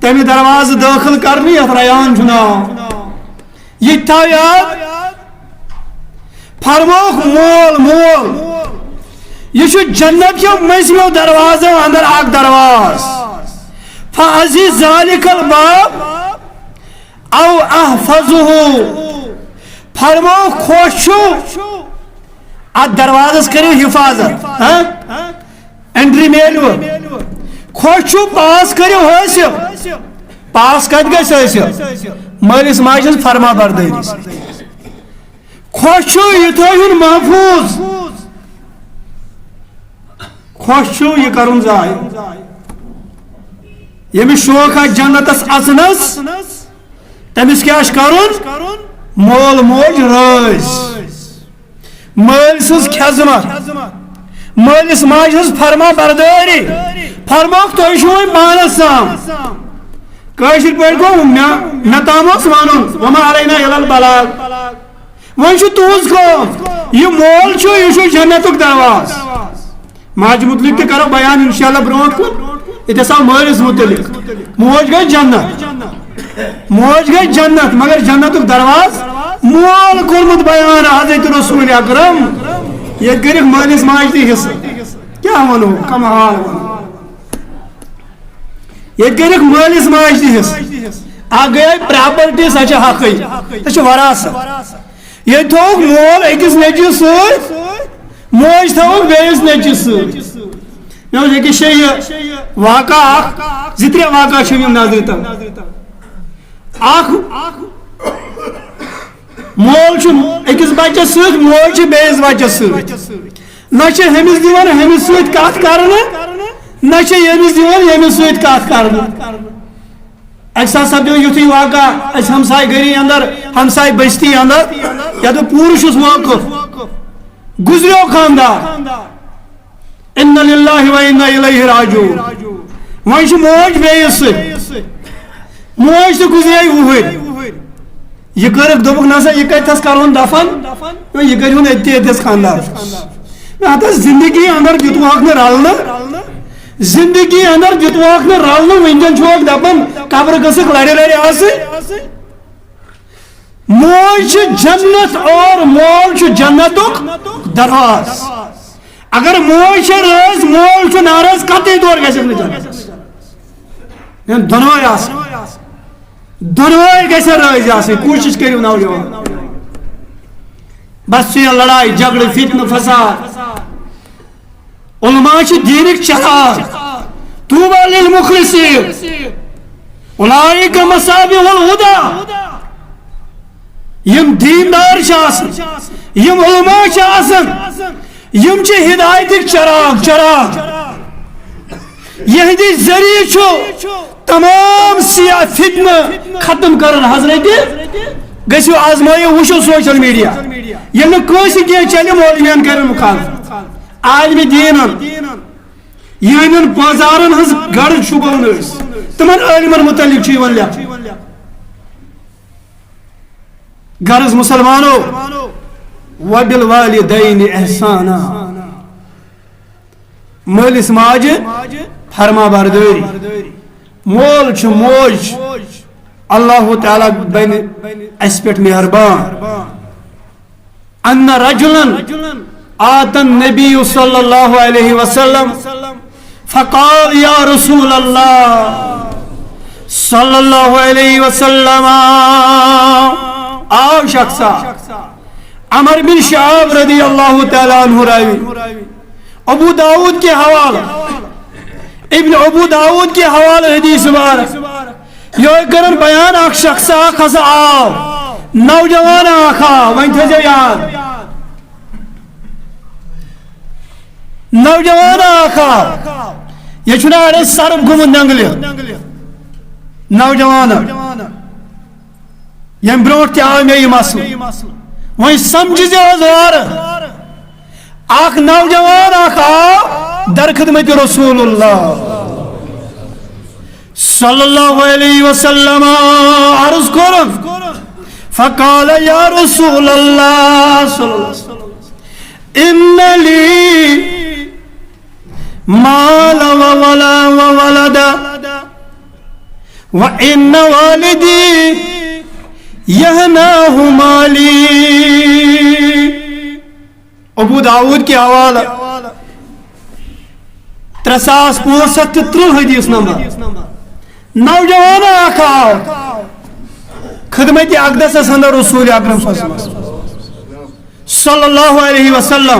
تمہِ دروازٕ دٲخل کرنہٕ یتھ ریان چھُ ناو۔ یہِ تہِ تھاو یاد۔ فرمووُکھ، مول، مول، یہِ چھُ جنت کیو مٔنٛزمیو دروازو اندر اکھ دروازٕ۔ فعزی ذالک الباب او احفظہ۔ فرمووُکھ، خۄش چھُ، اتھ دروازس کٔرِو حفاظت، ہاں؟ انٹری میلوٕ۔ خۄش چھُ، پاس کٔرِو حٲصِل۔ پاس کتہِ گژھِ حٲصِل؟ مٲلِس ماجہِ ہٕنٛز فرما بردٲری۔ خۄش چھُ، یہِ تھٲوِن محفوٗظ۔ خۄش چھُ، یہِ کرُن ضایع۔ ییٚمِس شوق آسہِ جنتس اژنس، تٔمِس کیٛاہ چھُ کرُن؟ مول موج رٲضۍ۔ مٲلۍ سٕنٛز خدمت، مٲلِس ماجہِ ہٕنٛز فرما بردٲری۔ فرمووُکھ، تُہۍ چھِو وۄنۍ پانس تام۔ کٲشِر پٲٹھۍ گوٚو، مےٚ، مےٚ تام اوس ونُن، وما علینا الا البلاغ۔ وۄنۍ چھُ تُہنٛز کٲم، یہِ مول چھُ، یہِ چھُ جنتُک دروازٕ۔ ماجہِ مُتعلِق تہِ کرو بیان انشاءاللہ برونٛٹھ کُن۔ ییٚتہِ ہسا مٲلِس مُتعلِق، موج گٔے جنت۔ موج گٔے جنت، مگر جنتُک دروازٕ مول کوٚرمُت بیان حضرت رسول اکرم۔ ییٚتہِ کٔرِکھ مٲلِس ماجہِ تہِ حصہٕ۔ کیٛاہ وَنو، کَمہٕ حال وَنو؟ ییٚتہِ کٔرِکھ مٲلِس ماجہِ تہِ حصہٕ۔ اَکھ گٔیے پراپرٹی، سۄ چھِ حقٕے، سۄ چھِ وراثت۔ ییٚتہِ تھوٚوُکھ مول أکِس نیٚچوِس سۭتۍ، موج تھٲوٕکھ بیٚیِس نیٚچوِس سۭتۍ۔ مےٚ اوس أکِس جایہِ یہِ واقعہ اکھ، زٕ ترٛےٚ واقعہ چھِم یِم نظرِ تل۔ اکھ مول چھُ أکِس بچس سۭتۍ، موج چھِ بیٚیِس بچس سۭتۍ۔ نہ چھِ ہُمِس دِوان ہُمِس سۭتۍ کتھ کرنہٕ، نہ چھِ ییٚمِس دِوان ییٚمِس سۭتۍ کتھ کرنہٕ۔ اکہِ ساتہٕ سپدیو یُتھُے واقعہ اسہِ ہمسایہِ گٔری اندر، ہمسایہِ بستی اندر، یتھ بہٕ پوٗرٕ چھُس وٲقف۔ گُزریو خاندار۔ انا للہ و انا الیہ راجعون۔ وۄنۍ چھِ موج بیٚیِس سۭتۍ۔ موج تہِ گُزرے وُہٕرۍ۔ یہِ کٔرٕکھ، دوٚپُکھ، "نہ سا، یہِ کَتہِ تھَس کَرون دفن؟ یہِ کٔرِہُن أتی، أتھِس خاندارس منٛز۔" نہ، ہتس زندگی اندر دیُتوہکھ نہٕ رلنہٕ، زندگی اندر دیُتوہکھ نہٕ رلنہٕ، وٕنکٮ۪ن چھُوکھ دپان، قبرٕ گٔژھٕکھ لرِ لرِ آسٕنۍ۔ موج چھِ جنت اور مول چھُ جنتُک دروازٕ۔ اگر موج چھِ رٲضۍ، مول چھُ ناراض، قطعی طور گژھِ نہٕ جنتس۔ یِم دۄنوَے آسٕنۍ۔ دۄنوَے گژھن رٲضۍ آسٕنۍ۔ کوٗشِش کٔرِو نوجوان۔ بس چھِ یہِ لڑایہِ، جھگڑٕ، فتنہٕ، فساد۔ علماء چھِ دیٖنٕکۍ چراغ۔ طوبیٰ للمخلصین۔ اولئک مصابیح الہدیٰ۔ یِم دیندار چھِ آسان، یِم علماء چھِ آسان، یِم چھِ ہدایتٕکۍ چراغ، چراغ۔ یِہنٛدِ ذٔریعہٕ چھُ تمام سیاہ فتنہٕ ختم کران۔ حضرت، گٔژھِو آزمٲیِو، وٕچھِو سوشل میڈیا۔ ییٚلہِ نہٕ کٲنٛسہِ کینٛہہ چلہِ، مولوین کرن مخالفت۔ عالمِ دیٖنن، یِہنٛدٮ۪ن پٲزارن ہٕنٛز گڑھ چھُپٲو نہٕ أسۍ۔ تِمن عٲلمن متعلق چھُ یِوان لیکھنہٕ۔ غرض مسلمانو، وبالوالدین احسانا، مٲلِس ماجہِ فرما بردٲری۔ مول چھُ، موج چھِ، اللہ تعالیٰ بنہِ اَسہِ پٮ۪ٹھ مہربان۔ ان رجلا آتى النبي صلى الله عليه وسلم فقال: يا رسول الله صلى الله عليه وسلم۔ آو شخصا، عمر بن شعاب رضی اللہ تعالیٰ عنہ راوی، ابو داؤد کے حوالہ، ابن ابو داؤد کے حوالہ حدیث مبارک۔ یہِ کران بیان، اکھ شخص اکھ ہسا آو، نوجوان اکھ آو، وۄنۍ تھٲیزیو یاد، نوجوان اکھ آو، یہِ چھُنہٕ اڑے سرُپھ گوٚمُت ننگلہِ، نوجوان۔ ییٚمہِ برونٛٹھ تہِ آو مےٚ یہِ مسلہٕ۔ وۄنۍ سمجھِ زِ حض وارٕ۔ اکھ نوجوان اکھ آو در خدمت رسول اللہ صلی اللہ علیہ وسلم، عرض کوٚرُن، فقال: یا رسول اللہ صلی اللہ علیہ وسلم، ان لی مالا و ولا و ولدا، وَإِنَّ وَالِدِي يَهْنَاهُ مَالِي۔ ابو داؤد کے حوالہ، ترٛےٚ ساس پانٛژھ ہَتھ تہٕ ترٕٛہ حدیث نمبر۔ نوجوان اکھ آو خدمت اقدسس اندر رسول اکرم صلی اللہ علیہ وسلم، صلی اللہ علیہ وسلم۔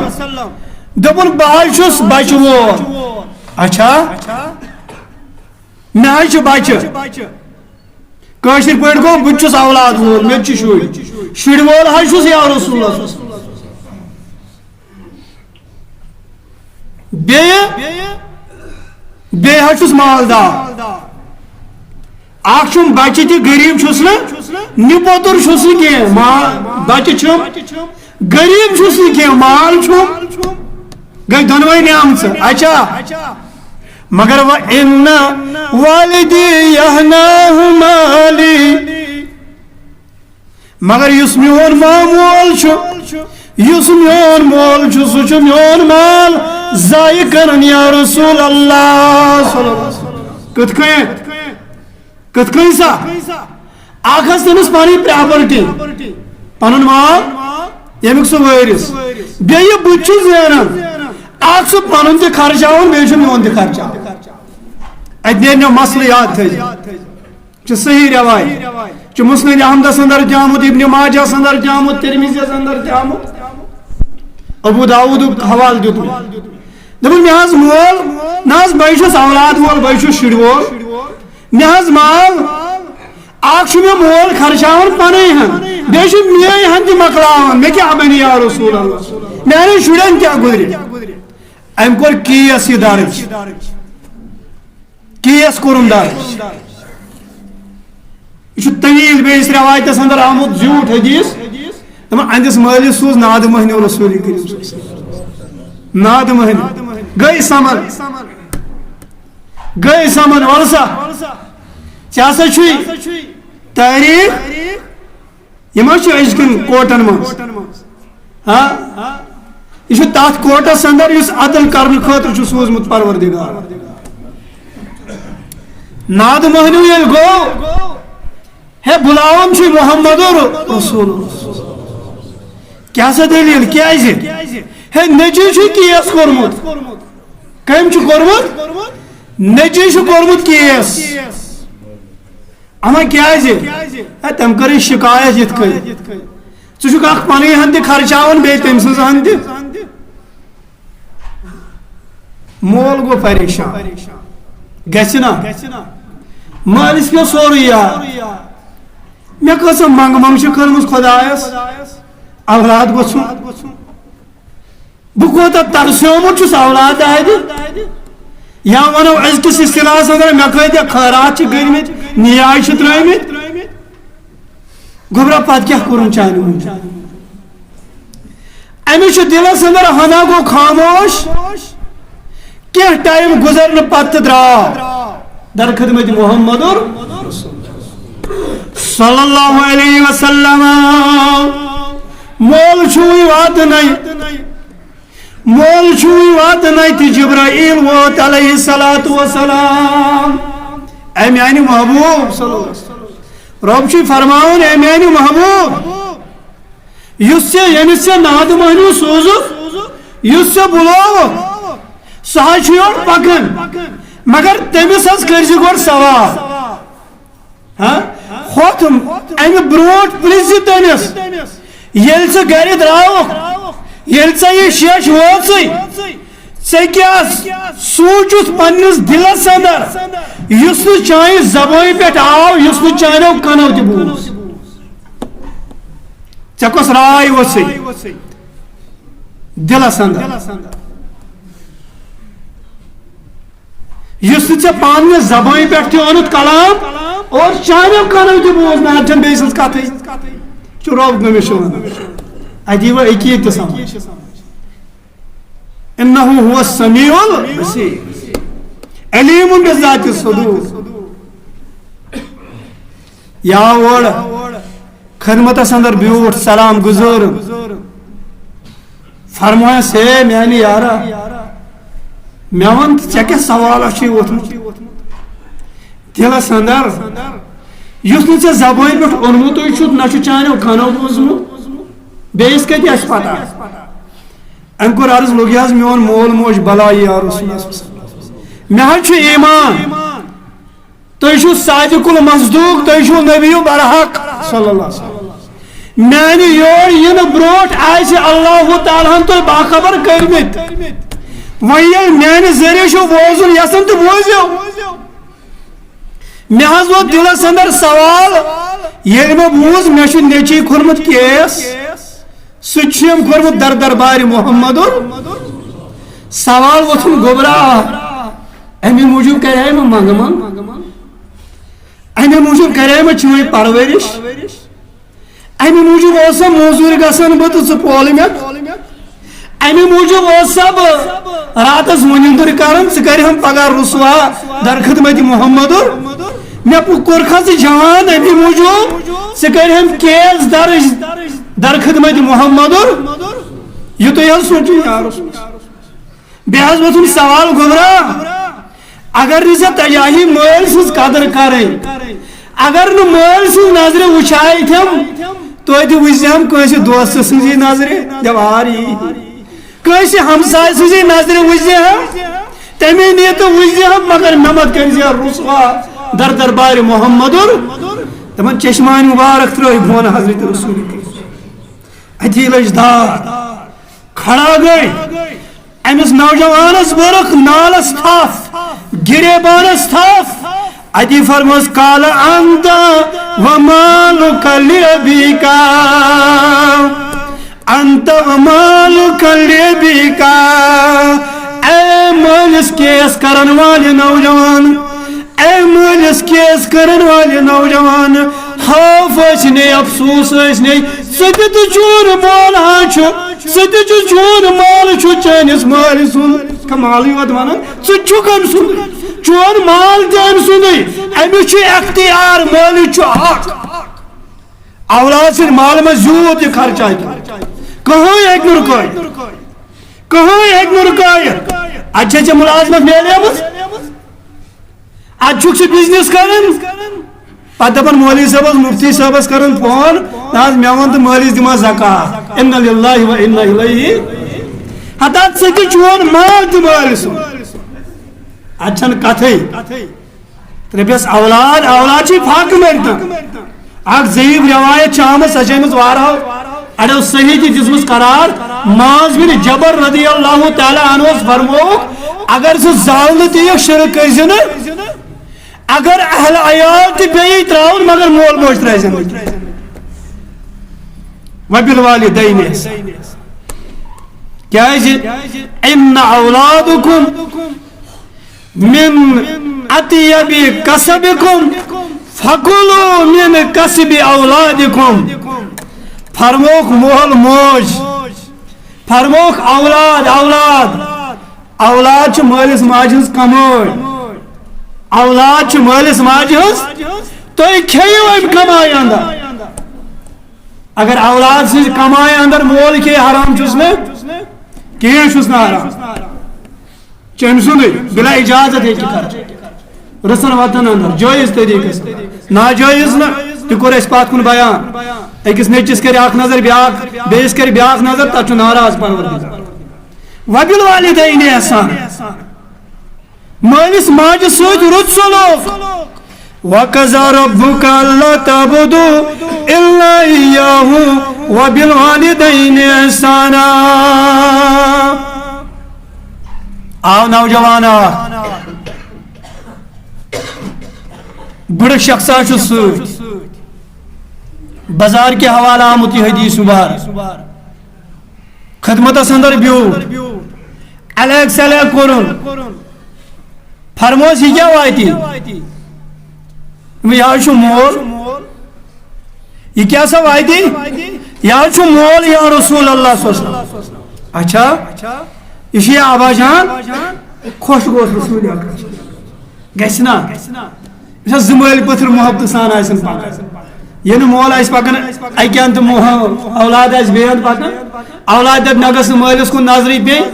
دوٚپُن، بہٕ حظ چھُس بچہٕ وول۔ اچھا، مےٚ حظ چھِ بچہِ۔ کٲشِر پٲٹھۍ گوٚو، بہٕ تہِ چھُس اولاد وول، مےٚ تہِ چھِ شُرۍ۔ شُرۍ وول حظ چھُس یا رسول اللہ۔ بیٚیہِ، بیٚیہِ حظ چھُس مالدار۔ اکھ چھُم بچہِ تہِ، غریٖب چھُس نہٕ، نِپوٚتُر چھُس نہٕ کینٛہہ۔ ما-، بچہِ چھُم، غریٖب چھُس نہٕ کینٛہہ، مال چھُم۔ گٔے دۄنوَے نعمژٕ۔ اچھا، مگر وَإِنَّ وَالِدِي يَهْنَاهُ مَالِي۔ مگر یُس میون مامول چھُ، یُس میون مول چھُ، سُہ چھُ میون مال ضایع کران، یا رسول اللہ صلی اللہ علیہ وسلم۔ کِتھ کٔنۍ؟ کِتھ کٔنۍ سا؟ اکھ ٲس تٔمِس پنٕنۍ پراپرٹی، پنُن مال، ییٚمیُک سُہ وٲرِث۔ بیٚیہِ بہٕ تہِ چھُس زینان، اکھ سُہ پنُن تہِ خرچاوُن، بیٚیہِ چھُ میون تہِ خرچاوُن۔ اتہِ نیرِ مےٚ مسلہٕ، یاد تھٲیزِ۔ چھُ صحیح روایت۔ چھُ مسند احمدس اندر تہِ آمُت، ابن ماجہس اندر تہِ آمُت، ترمذیس اندر تہِ آمُت۔ ابو داؤدُک حوالہٕ دیُت مےٚ۔ دوٚپُن، مےٚ حظ مول، نہ حظ، بہٕ چھُس اولاد وول، بہٕ چھُس شُرۍ وول۔ مےٚ حظ مال، اکھ چھُ مےٚ مول خرچاوان پنٕے ہن، بیٚیہِ چھُ میٲنۍ ہن تہِ مۄکلاوان۔ مےٚ کیٛاہ بنہِ یا رسول اللہ؟ میانٮ۪ن شُرٮ۪ن کیٛاہ گُزرِ؟ أمۍ کوٚر کیس یہِ درٕج۔ کیس کوٚرُن درٕج۔ یہِ چھُ طویل بیٚیِس رٮ۪وایتَس اندر آمُت زیوٗٹھ حدیث۔ دَپان، أہنٛدِس مٲلِس سوٗز نادٕ مۄہنیو رسول کریم صلی اللہ علیہ وسلم۔ نادٕ مۄہنیو۔ گٔے سمن۔ گٔے سمن، وَلہٕ سا۔ ژےٚ ہسا چھُے تٲریخ۔ یہِ ما چھُ أزکٮ۪ن کوٹن منٛز؟ ہاں؟ یہِ چھُ تتھ کوٹس اندر یُس عدل کرنہٕ خٲطرٕ چھُ سوٗزمُت پروردگار۔ نادٕ مۄہنیو ییٚلہِ گوٚو، ہے، بُلاوان چھُ محمد رسول۔ کیٛاہ سا دٔلیٖل؟ کیٛازِ؟ ہے، نیٚچوۍ چھُ کیس کوٚرمُت۔ کٔمۍ چھُ کوٚرمُت؟ نیٚچوۍ چھُ کوٚرمُت کیس۔ اما کیازِ؟ ہے، تٔمۍ کٔرٕن شکایت یِتھ کٔنۍ۔ ژٕ چھُکھ اکھ پنٕنۍ ہن تہِ خرچاوان، بیٚیہِ تٔمۍ سٕنٛز ہن تہِ۔ مول گوٚو پریشان۔ گژھِ نا؟ مٲلِس پیوٚو سورُے یاد۔ مےٚ کۭژاہ منٛگہٕ منٛگہٕ چھِ کٔرمٕژ خۄدایس، اولاد گوٚژھُم۔ بہٕ کوٗتاہ ترسیومُت چھُس اولاد دادِ۔ یا ونو أزکِس اصطلاحس اندر، مےٚ کۭتیاہ خٲرات چھِ گٔرمٕتۍ، نیاز چھِ ترٲومٕتۍ۔ گوٚبرا، پتہٕ کیٛاہ کوٚرُن چانہِ موٗجوٗب؟ أمِس چھُ دِلس اندر ہنا گوٚو خاموش۔ کینٛہہ ٹایم گُزرنہٕ پتہٕ تہٕ درٛاو در خدمت محمد صلی اللہ علیہ وسلم۔ مول چھُے واتنَے، مول چھُے واتنَے تہٕ جبرائیل ووت علیہ الصلوۃ والسلام۔ اے میانہِ محبوب صلی اللہ علیہ وسلم، رۄب چھُے فرماوان، اے میانہِ محبوب، یُس ژےٚ، ییٚمِس ژےٚ نادٕ مۄہنیو سوٗزُکھ، یُس ژےٚ بُلووُکھ، سُہ حظ چھُ یورٕ پکان، مگر تٔمِس حظ کٔرزِ گۄڈٕ سوال۔ ہاں؟ ہۄتھ امہِ برونٹھ پرژھ زِ تٔمِس، ییٚلہِ ژٕ گرِ درٛاوُکھ، ییٚلہِ ژےٚ یہِ شیش وٲژٕے، ژےٚ کیٛاہ سوٗنچُتھ پننِس دِلس اندر، یُس نہٕ چانہِ زبٲنۍ پٮ۪ٹھ آو، یُس نہٕ چانیو کنو تہِ بوٗز؟ ژےٚ کۄس راے ؤژھٕے دِلس اندر؟ یُس نہٕ ژےٚ پننہِ زبٲنۍ پٮ۪ٹھ تہِ اوٚنُتھ کلام اور چانیو کنو تہِ بوٗز، نہ چھَنہٕ بیٚیہِ سٕنٛز کتھٕے۔ چھُ رۄب نٔمِس چھُ ونان۔ اَدی وۄنۍ أکی تہِ سمجھ۔ انہ هو السمیع البصیر، علیم بذات الصدور۔ یا اور خدمتس اندر بیوٗٹھ، سلام گُزٲرٕم۔ فرمایس، ہے میانہِ یارا، مےٚ وَن تہٕ ژےٚ کیٛاہ سوالہ چھُے ووٚتھمُت دِلس اندر، یُس نہٕ ژےٚ زبٲنۍ پٮ۪ٹھ اوٚنمُتُے چھُتھ، نہ چھُ چانیو کنو بوٗزمُت، بیٚیِس کتہِ آسہِ پتہ؟ أمۍ کوٚر عرض، لوٚگ یہِ حظ میون مول موج بلاے یا رسول اللہ صلی اللہ علیہ وسلم۔ مےٚ حظ چھُ ایمان، تُہۍ چھِو صادق المصدوق، تُہۍ چھِو نبی برحق صلی اللہ علیہ وسلم۔ میانہِ یور یِنہٕ برونٹھ آسہِ اللہ تعالیٰ ہن تُہۍ باخبر کٔرمٕتۍ۔ وۄنۍ ییٚلہِ میانہِ ذٔریعہٕ چھِو بوزُن یژھان تہٕ بوٗزِو۔ مےٚ حظ ووت دِلس اندر سوال، ییٚلہِ مےٚ بوٗز مےٚ چھُ نیٚچی کھوٚرمُت کیس، سُہ تہِ چھُ أمۍ کوٚرمُت در دربارِ محمدُر۔ سوال ووٚتھُم گوٚبرا، اَمی موٗجوٗب کَرے مےٚ منٛگہٕ منٛگ، اَمی موٗجوٗب کَرے مےٚ چٲنۍ پرؤرِش، اَمی موٗجوٗب اوس سا موزوٗرۍ گژھان بہٕ تہٕ ژٕ پولہٕ مےٚ، اَمی موٗجوٗب اوس سا بہٕ راتس وُنِندُر کران، ژٕ کَرِہَم پگاہ رُسوا در خدمت محمدُر۔ مےٚ پُ-، کوٚرکھا ژٕ جوان اَمی موٗجوٗب، ژٕ کَرِہَم کیس درٕج در خدمت محمدُر۔ یہِ تُہۍ حظ سوٗنٛچِو یارس۔ بیٚیہِ حظ ووٚتھُم سوال گوٚبرا، اگر نہٕ ژےٚ تجاہی مٲلۍ سٕنٛز قدر کرٕنۍ، اگر نہٕ مٲلۍ سٕنٛز نظرِ وٕچھایتھم، توتہِ وٕچھزِہم کٲنٛسہِ دوستہٕ سٕنٛزٕے نظرِ، دٮ۪وار یی۔ کٲنٛسہِ ہمسایہِ سٕنٛزٕے نظرِ وٕچھزِہم، تَمے نیتہٕ وٕچھزِہم، مگر مےٚ مت کٔرزِ رسوا در دربارِ محمدُر۔ تِمن چشمانہِ مبارک ترٲوۍ بۄن حضرت رسول کریم۔ اتی لٔج داد۔ کھڑا گٔے۔ أمِس نوجوانس بٔرٕکھ نالس تھپھ، گریبانس تھپھ۔ اتی فرمٲس، "قال انت ومالک لابیک، انت ومالک لابیک۔" اے مٲلِس کیس کرن والہِ نوجوان، اے مٲلِس کیس کرن والہِ نوجوان، خوف ٲسۍ نے، افسوس ٲسۍ نے، ژٕ تہِ تہٕ چون مول ہا چھُ، ژٕ تہِ چھُ، چون مال چھُ چٲنِس مٲلۍ سُنٛد۔ کانٛہہ مالٕے یوت ونان، ژٕ تہِ چھُکھ أمۍ سُنٛدٕے، چون مال تہِ أمۍ سُنٛدٕے، أمِس چھُ اختیار، مٲلِس چھُ حق۔ اولاد سۭتۍ مال منٛز زیوٗٹھ یہِ خرچہ کینٛہہ۔ کٕہٕنۍ ہیٚکہِ نہٕ رُکٲیِتھ۔ کٕہٕنۍ ہیٚکہِ نہٕ رُکٲیِتھ۔ اَتہِ چھےٚ ژےٚ مُلازمت میلیمٕژ۔ اَتہِ چھُکھ ژٕ بِزنِس کران۔ پَتہٕ دَپان مولوی صٲبَس، مُفتی صٲبَس کران فون، "نہ حظ، مےٚ ووٚن تہٕ مٲلِس دِمہٕ ہا زکات۔" اِنَّا لِلَّٰهِ وَإِنَّا إِلَيْهِ۔ ہتا ژٕ تہِ چون مال تہِ مٲلۍ سُنٛد۔ اَتہِ چھَنہٕ کَتھٕے۔ رۄپیَس اولاد، اولاد چھِ فاقہٕ مٔرۍتن۔ اکھ ضعیف روایت چھِ آمٕژ، سۄ چھِ أمِس واریاہو اَڑیو صحیح تہِ دِژمٕژ قرار۔ معاذ بن جبل رضی اللہ تعالیٰ عنہ اوس فرمووُکھ، اگر سُہ زالنہٕ تہِ یِیَکھ، شرک کٔرۍ زِ نہٕ۔ اگر اہل عیال تہِ پیٚیہِ ترٛاوُن، مگر مول موج ترٛٲوۍ زِ نہٕ۔ وبالوالدین احسان۔ کیازِ؟ ان اولادکم من اطیب کسبکم فکلوا من کسب اولادکم۔ فرموکھ مول موج، فرموکھ اولاد، اولاد، اولاد چھُ مٲلِس ماجہِ ہٕنٛز کمٲے، اولاد چھُ مٲلِس ماجہِ ہٕنٛز، تُہۍ کھیٚیِو اَمہِ کمایہِ اندر۔ اگر اولاد سٕنٛزِ کمایہِ اندر مول کھیٚیہِ، حرام چھُس نہٕ، کِہیٖنۍ چھُس نہٕ حرام۔ چھُ أمۍ سُنٛدٕے، بلا اجازت ہیٚکہِ خرچ۔ رٕژن وتن اندر، جٲیز طریقس اندر۔ ناجٲیز نہٕ، تہِ کوٚر اَسہِ پتھ کُن بیان۔ أکِس نیٚچِس کرِ اکھ نظر، بیاکھ، بیٚیِس کرِ بیاکھ نظر، تتھ چھُ ناراض پروردگار۔ وبالوالدین احسان۔ مٲلِس ماجہِ سۭتۍ رُت سلوک۔ وقضى ربك ألا تعبدوا إلا إياه وبالوالدين إحسانا۔ آو نوجوان اکھ، بٕڑٕ شخصا چھُ سۭتۍ، بازار کہِ حوالہٕ آمُت یہِ حدیث مبارک۔ خدمتس اندر بیوٗٹھ، الیک سلیک کوٚرُن۔ فرموس، "یہِ کیٛاہ واتہِ؟ یہِ حظ چھُ مول۔ یہِ کیٛاہ سا واتہِ؟ یہِ حظ چھُ مول یا رسول اللہ صلی اللہ علیہ وسلم۔" اچھا، یہِ چھُ یہِ آبا جان؟ خۄش گوس رسول اکرم۔ گژھِ نا؟ یُس حظ زٕ مٲلۍ پٔتھٕر محبتہٕ سان آسن پکان۔ ییٚلہِ نہٕ مول آسہِ پکان اکہِ اندٕ تہٕ مو-، اولاد آسہِ بیٚیہِ اندٕ پکان، اولاد دپہِ، "نہ گٔژھ نہٕ مٲلِس کُن نظرٕے پیٚنۍ،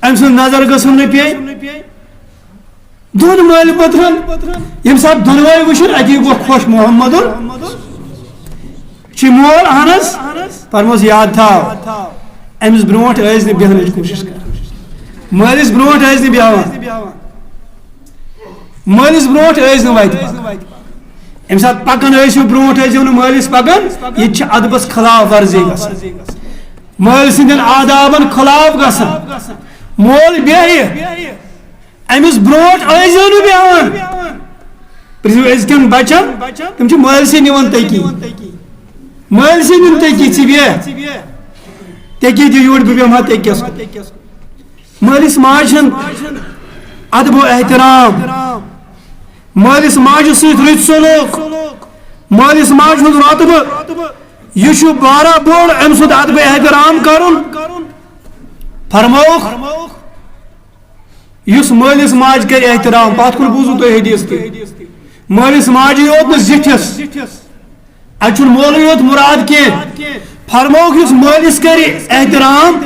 أمۍ سٕنٛز نظر گٔژھٕم نہٕ پیٚنۍ۔" دۄن مٲلۍ پٔتھرن ییٚمہِ ساتہٕ دۄنوَے وٕچھُن، اتی گوٚو خۄش محمدُن۔ چھُ مول، اہن حظ، فرموس، یاد تھاو، أمِس برونٛٹھ ٲسۍ نہٕ بیٚہنٕچ کوٗشِش کران۔ مٲلِس برونٛٹھ ٲسۍ نہٕ بیٚہوان۔ مٲلِس برونٛٹھ ٲسۍ نہٕ وَتہِ پَکان۔ ییٚمہِ ساتہٕ پَکان ٲسِو برونٛٹھ، ٲسِو نہٕ مٲلِس پَکان، یہِ تہِ چھِ اَدبَس خلاف ورزی گژھان۔ مٲلۍ سٕنٛدٮ۪ن آدابَن خلاف گژھان۔ مول بیٚہہِ، أمِس برونٛٹھ ٲسۍزیو نہٕ بیٚہوان۔ پرٛژھِو أزکٮ۪ن بَچَن، تِم چھِ مٲلۍ سٕے نِوان تٔکی۔ مٲلۍ سٕے نِن تٔکی، ژٕ بیٚہہ۔ تٔکی دِ یوٗرۍ، بہٕ بیٚہمہٕ ہا تٔکِس کُن۔ مٲلِس ماجہِ ہُنٛد ادب و احترام، مٲلِس ماجہِ سۭتۍ رٕتۍ سلوک، مٲلِس ماجہِ ہُنٛد رۄتبہٕ، یہِ چھُ واریاہ بوٚڑ أمۍ سُنٛد ادب احترام کرُن۔ فرمووُکھ، یُس مٲلِس ماجہِ کرِ احترام، پتھ کُن بوٗزِو تُہۍ حدیث تہِ، مٲلِس ماجہِ یوت نہٕ زِٹھِس، اتہِ چھُنہٕ مولٕے یوت مُراد کینٛہہ۔ فرمووُکھ، یُس مٲلِس کرِ احترام،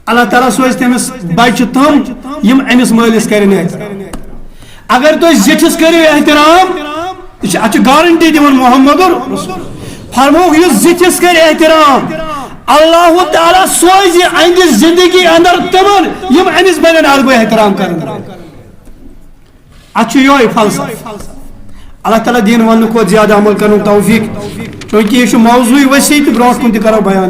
اللہ تعالیٰ سوزِ تٔمِس بچہِ تِم، یِم أمِس مٲلِس کرن احترام۔ اگر تُہۍ زِٹھِس کٔرِو احترام، یہِ چھِ، اَتھ چھِ گارنٹی دِوان محمد رسول۔ فرمووُکھ، یُس زِٹھِس کرِ احترام، اللہ تعالیٰ سوزِ اَہنٛدِ زندگی اندر تِمن، یِم أمِس بنن ادب و احترام کرن۔ اَتھ چھُ یِہوٚے فلسفہٕ۔ اللہ تعالیٰ دِیِن وننہٕ کھۄتہٕ زیادٕ عمل کرنُک توفیق، چونکہ یہِ چھُ موضوعی وسیع تہٕ برونٛٹھ کُن تہِ کرو بیان۔